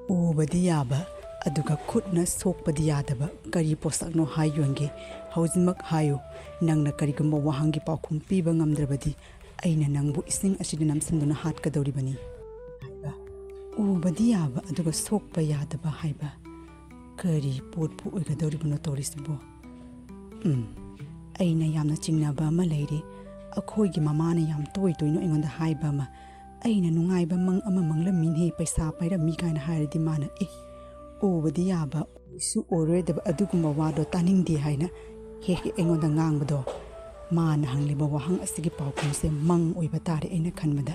ꯎꯕꯗꯤ ꯌꯥꯕ, ꯑꯗꯨꯒ ꯈꯨꯠꯅ ꯁꯣꯛꯄꯗꯤ ꯌꯥꯗꯕ ꯀꯔꯤ ꯄꯣꯠꯁꯛꯅꯣ ꯍꯥꯏꯌꯨ ꯌꯦꯡꯒꯦ꯫ ꯍꯧꯖꯤꯛꯃꯛ ꯍꯥꯏꯌꯨ꯫ ꯅꯪꯅ ꯀꯔꯤꯒꯨꯝꯕ ꯋꯥꯍꯪꯒꯤ ꯄꯥꯎꯈꯨꯝ ꯄꯤꯕ ꯉꯝꯗ꯭ꯔꯕꯗꯤ ꯑꯩꯅ ꯅꯪꯕꯨ ꯏꯁꯤꯡ ꯑꯁꯤꯗ ꯅꯝꯁꯤꯟꯗꯨꯅ ꯍꯥꯠꯀꯗꯧꯔꯤꯕꯅꯤ ꯍꯥꯏꯕ꯫ ꯎꯕꯗꯤ ꯌꯥꯕ, ꯑꯗꯨꯒ ꯁꯣꯛꯄ ꯌꯥꯗꯕ ꯍꯥꯏꯕ꯫ ꯀꯔꯤ ꯄꯣꯠꯄꯨ ꯑꯣꯏꯒꯗꯧꯔꯤꯕꯅꯣ ꯇꯧꯔꯤꯁꯤꯕꯣ? ꯎꯝ, ꯑꯩꯅ ꯌꯥꯝꯅ ꯆꯤꯡꯅꯕ ꯑꯃ ꯂꯩꯔꯦ꯫ ꯑꯩꯈꯣꯏꯒꯤ ꯃꯃꯥꯅ ꯌꯥꯝ ꯇꯣꯏ ꯇꯣꯏꯅ ꯑꯩꯉꯣꯟꯗ ꯍꯥꯏꯕ ꯑꯃ, "ꯑꯩꯅ ꯅꯨꯡꯉꯥꯏꯕ ꯃꯪ ꯑꯃ ꯃꯪꯂꯝꯃꯤꯅꯦ, ꯄꯩꯁꯥ ꯄꯥꯏꯔꯝꯃꯤ" ꯀꯥꯏꯅ ꯍꯥꯏꯔꯗꯤ ꯃꯥꯅ, "ꯑꯦ, ꯎꯕꯗꯤ ꯌꯥꯕ, ꯑꯣꯏꯁꯨ ꯑꯣꯏꯔꯣꯏꯗꯕ ꯑꯗꯨꯒꯨꯝꯕ ꯋꯥꯗꯣ ꯇꯥꯅꯤꯡꯗꯦ" ꯍꯥꯏꯅ ꯍꯦꯛ ꯍꯦꯛ ꯑꯩꯉꯣꯟꯗ ꯉꯥꯡꯕꯗꯣ꯫ ꯃꯥꯅ ꯍꯪꯂꯤꯕ ꯋꯥꯍꯪ ꯑꯁꯤꯒꯤ ꯄꯥꯎꯈꯨꯝꯁꯦ ꯃꯪ ꯑꯣꯏꯕ ꯇꯥꯔꯦ ꯑꯩꯅ ꯈꯟꯕꯗ꯫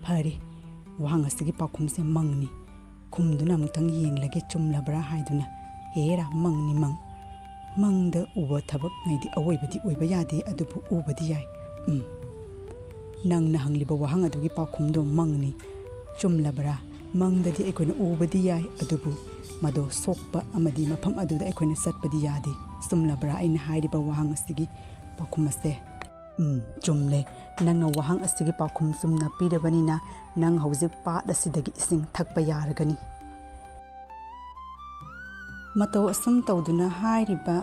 ꯐꯔꯦ, ꯋꯥꯍꯪ ꯑꯁꯤꯒꯤ ꯄꯥꯎꯈꯨꯝꯁꯦ ꯃꯪꯅꯤ꯫ ꯈꯨꯝꯗꯨꯅ ꯑꯃꯨꯛꯇꯪ ꯌꯦꯡꯂꯒꯦ ꯆꯨꯝꯂꯕ꯭ꯔꯥ ꯍꯥꯏꯗꯨꯅ꯫ ꯍꯦꯔꯥ, ꯃꯪꯅꯤ ꯃꯪ꯫ ꯃꯪꯗ ꯎꯕ ꯊꯕꯛꯉꯩꯗꯤ ꯑꯋꯣꯏꯕꯗꯤ ꯑꯣꯏꯕ ꯌꯥꯗꯦ, ꯑꯗꯨꯕꯨ ꯎꯕꯗꯤ ꯌꯥꯏ꯫ ꯎꯝ꯫ ꯅꯪꯅ ꯍꯪꯂꯤꯕ ꯋꯥꯍꯪ ꯑꯗꯨꯒꯤ ꯄꯥꯎꯈꯨꯝꯗꯣ ꯃꯪꯅꯤ꯫ ꯆꯨꯝꯂꯕ꯭ꯔꯥ? ꯃꯪꯗꯗꯤ ꯑꯩꯈꯣꯏꯅ ꯎꯕꯗꯤ ꯌꯥꯏ, ꯑꯗꯨꯕꯨ ꯃꯗꯣ ꯁꯣꯛꯄ ꯑꯃꯗꯤ ꯃꯐꯝ ꯑꯗꯨꯗ ꯑꯩꯈꯣꯏꯅ ꯆꯠꯄꯗꯤ ꯌꯥꯗꯦ꯫ ꯆꯨꯝꯂꯕ꯭ꯔꯥ ꯑꯩꯅ ꯍꯥꯏꯔꯤꯕ ꯋꯥꯍꯪ ꯑꯁꯤꯒꯤ ꯄꯥꯎꯈꯨꯝ ꯑꯁꯦ? ꯎꯝ, ꯆꯨꯝꯂꯦ꯫ ꯅꯪꯅ ꯋꯥꯍꯪ ꯑꯁꯤꯒꯤ ꯄꯥꯎꯈꯨꯝ ꯆꯨꯝꯅ ꯄꯤꯔꯕꯅꯤꯅ ꯅꯪ ꯍꯧꯖꯤꯛ ꯄꯥꯠ ꯑꯁꯤꯗꯒꯤ ꯏꯁꯤꯡ ꯊꯛꯄ ꯌꯥꯔꯒꯅꯤ꯫ ꯃꯇꯧ ꯑꯁꯨꯝ ꯇꯧꯗꯨꯅ ꯍꯥꯏꯔꯤꯕ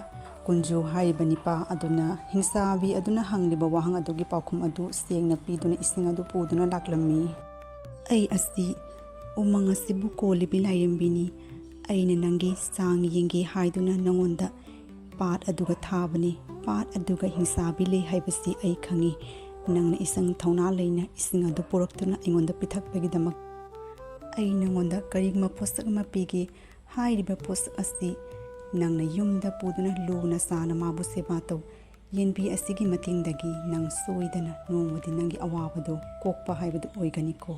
ꯀꯨꯟꯖꯨ ꯍꯥꯏꯔꯤꯕ ꯅꯤꯄꯥ ꯑꯗꯨꯅ ꯍꯤꯡꯆꯥꯕꯤ ꯑꯗꯨꯅ ꯍꯪꯂꯤꯕ ꯋꯥꯍꯪ ꯑꯗꯨꯒꯤ ꯄꯥꯎꯈꯨꯝ ꯑꯗꯨ ꯁꯦꯡꯅ ꯄꯤꯗꯨꯅ ꯏꯁꯤꯡ ꯑꯗꯨ ꯄꯨꯗꯨꯅ ꯂꯥꯛꯂꯝꯃꯤ꯫ "ꯑꯩ ꯑꯁꯤ ꯎꯃꯪ ꯑꯁꯤꯕꯨ ꯀꯣꯜꯂꯤꯕꯤ ꯂꯥꯏꯔꯦꯝꯕꯤꯅꯤ꯫ ꯑꯩꯅ ꯅꯪꯒꯤ ꯆꯥꯡ ꯌꯦꯡꯒꯦ ꯍꯥꯏꯗꯨꯅ ꯅꯉꯣꯟꯗ ꯄꯥꯠ ꯑꯗꯨꯒ ꯊꯥꯕꯅꯤ꯫ ꯄꯥꯠ ꯑꯗꯨꯒ ꯍꯤꯡꯆꯥꯕꯤ ꯂꯩ ꯍꯥꯏꯕꯁꯤ ꯑꯩ ꯈꯪꯏ꯫ ꯅꯪꯅ ꯏꯁꯪ ꯊꯧꯅꯥ ꯂꯩꯅ ꯏꯁꯤꯡ ꯑꯗꯨ ꯄꯨꯔꯛꯇꯨꯅ ꯑꯩꯉꯣꯟꯗ ꯄꯤꯊꯛꯄꯒꯤꯗꯃꯛ ꯑꯩ ꯅꯉꯣꯟꯗ ꯀꯔꯤꯒꯨꯝꯕ ꯄꯣꯠꯁꯛ ꯑꯃ ꯄꯤꯒꯦ꯫ ꯍꯥꯏꯔꯤꯕ ꯄꯣꯠꯁꯛ ꯑꯁꯤ ꯅꯪꯅ ꯌꯨꯝꯗ ꯄꯨꯗꯨꯅ ꯂꯨꯅ ꯆꯥꯅ ꯃꯥꯕꯨ ꯁꯦꯕꯥ ꯇꯧ꯫ ꯌꯦꯟꯕꯤ ꯑꯁꯤꯒꯤ ꯃꯇꯦꯡꯗꯒꯤ ꯅꯪ ꯁꯣꯏꯗꯅ ꯅꯣꯡꯃꯗꯤ ꯅꯪꯒꯤ ꯑꯋꯥꯕꯗꯨ ꯀꯣꯛꯄ ꯍꯥꯏꯕꯗꯨ ꯑꯣꯏꯒꯅꯤꯀꯣ"꯫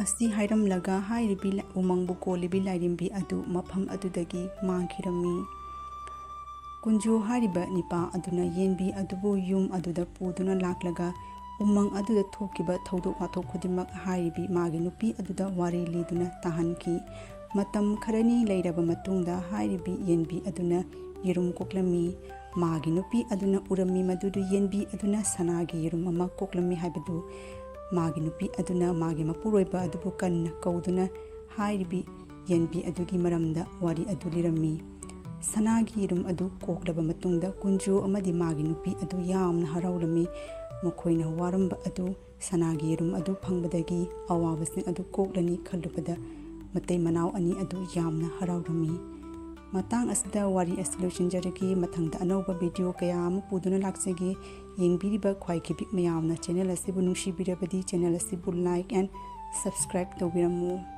ꯑꯁꯤ ꯍꯥꯏꯔꯝꯂꯒ ꯍꯥꯏꯔꯤꯕꯤ ꯂ-, ꯎꯃꯪꯕꯨ ꯀꯣꯜꯂꯤꯕꯤ ꯂꯥꯏꯔꯦꯝꯕꯤ ꯑꯗꯨ ꯃꯐꯝ ꯑꯗꯨꯗꯒꯤ ꯃꯥꯡꯈꯤꯔꯝꯃꯤ꯫ ꯀꯨꯟꯖꯨ ꯍꯥꯏꯔꯤꯕ ꯅꯤꯄꯥ ꯑꯗꯨꯅ ꯌꯦꯟꯕꯤ ꯑꯗꯨꯕꯨ ꯌꯨꯝ ꯑꯗꯨꯗ ꯄꯨꯗꯨꯅ ꯂꯥꯛꯂꯒ ꯎꯃꯪ ꯑꯗꯨꯗ ꯊꯣꯛꯈꯤꯕ ꯊꯧꯗꯣꯛ ꯋꯥꯊꯣꯛ ꯈꯨꯗꯤꯡꯃꯛ ꯍꯥꯏꯔꯤꯕꯤ ꯃꯥꯒꯤ ꯅꯨꯄꯤ ꯑꯗꯨꯗ ꯋꯥꯔꯤ ꯂꯤꯗꯨꯅ ꯇꯥꯍꯟꯈꯤ꯫ ꯃꯇꯝ ꯈꯔꯅꯤ ꯂꯩꯔꯕ ꯃꯇꯨꯡꯗ ꯍꯥꯏꯔꯤꯕꯤ ꯌꯦꯟꯕꯤ ꯑꯗꯨꯅ ꯌꯦꯔꯨꯝ ꯀꯣꯛꯂꯝꯃꯤ꯫ ꯃꯥꯒꯤ ꯅꯨꯄꯤ ꯑꯗꯨꯅ ꯎꯔꯝꯃꯤ ꯃꯗꯨꯗꯨ ꯌꯦꯟꯕꯤ ꯑꯗꯨꯅ ꯁꯅꯥꯒꯤ ꯌꯦꯔꯨꯝ ꯑꯃ ꯀꯣꯛꯂꯝꯃꯤ ꯍꯥꯏꯕꯗꯨ꯫ ꯃꯥꯒꯤ ꯅꯨꯄꯤ ꯑꯗꯨꯅ ꯃꯥꯒꯤ ꯃꯄꯨꯔꯣꯏꯕ ꯑꯗꯨꯕꯨ ꯀꯟꯅ ꯀꯧꯗꯨꯅ ꯍꯥꯏꯔꯤꯕꯤ ꯌꯦꯟꯕꯤ ꯑꯗꯨꯒꯤ ꯃꯔꯝꯗ ꯋꯥꯔꯤ ꯑꯗꯨ ꯂꯤꯔꯝꯃꯤ꯫ ꯁꯅꯥꯒꯤ ꯌꯦꯔꯨꯝ ꯑꯗꯨ ꯀꯣꯛꯂꯕ ꯃꯇꯨꯡꯗ ꯀꯨꯟꯖꯨ ꯑꯃꯗꯤ ꯃꯥꯒꯤ ꯅꯨꯄꯤ ꯑꯗꯨ ꯌꯥꯝꯅ ꯍꯔꯥꯎꯔꯝꯃꯤ꯫ ꯃꯈꯣꯏꯅ ꯋꯥꯔꯝꯕ ꯑꯗꯨ ꯁꯅꯥꯒꯤ ꯌꯦꯔꯨꯝ ꯑꯗꯨ ꯐꯪꯕꯗꯒꯤ ꯑꯋꯥꯕꯁꯤꯡ ꯑꯗꯨ ꯀꯣꯛꯂꯅꯤ ꯈꯜꯂꯨꯕꯗ ꯃꯇꯩ ꯃꯅꯥꯎ ꯑꯅꯤ ꯑꯗꯨ ꯌꯥꯝꯅ ꯍꯔꯥꯎꯔꯝꯃꯤ꯫ ꯃꯇꯥꯡ ꯑꯁꯤꯗ ꯋꯥꯔꯤ ꯑꯁꯤ ꯂꯣꯏꯁꯤꯟꯖꯔꯒꯦ꯫ ꯃꯊꯪꯗ ꯑꯅꯧꯕ ꯚꯤꯗꯤꯑꯣ ꯀꯌꯥ ꯑꯃ ꯄꯨꯗꯨꯅ ꯂꯥꯛꯆꯒꯦ꯫ ꯌꯦꯡꯕꯤꯔꯤꯕ ꯈ꯭ꯋꯥꯏ ꯈꯤꯕꯤꯛ ꯃꯌꯥꯝꯅ ꯆꯦꯅꯦꯜ ꯑꯁꯤꯕꯨ ꯅꯨꯡꯁꯤꯕꯤꯔꯕꯗꯤ ꯆꯦꯅꯦꯜ ꯑꯁꯤꯕꯨ like and subscribe ꯇꯧꯕꯤꯔꯝꯃꯨ꯫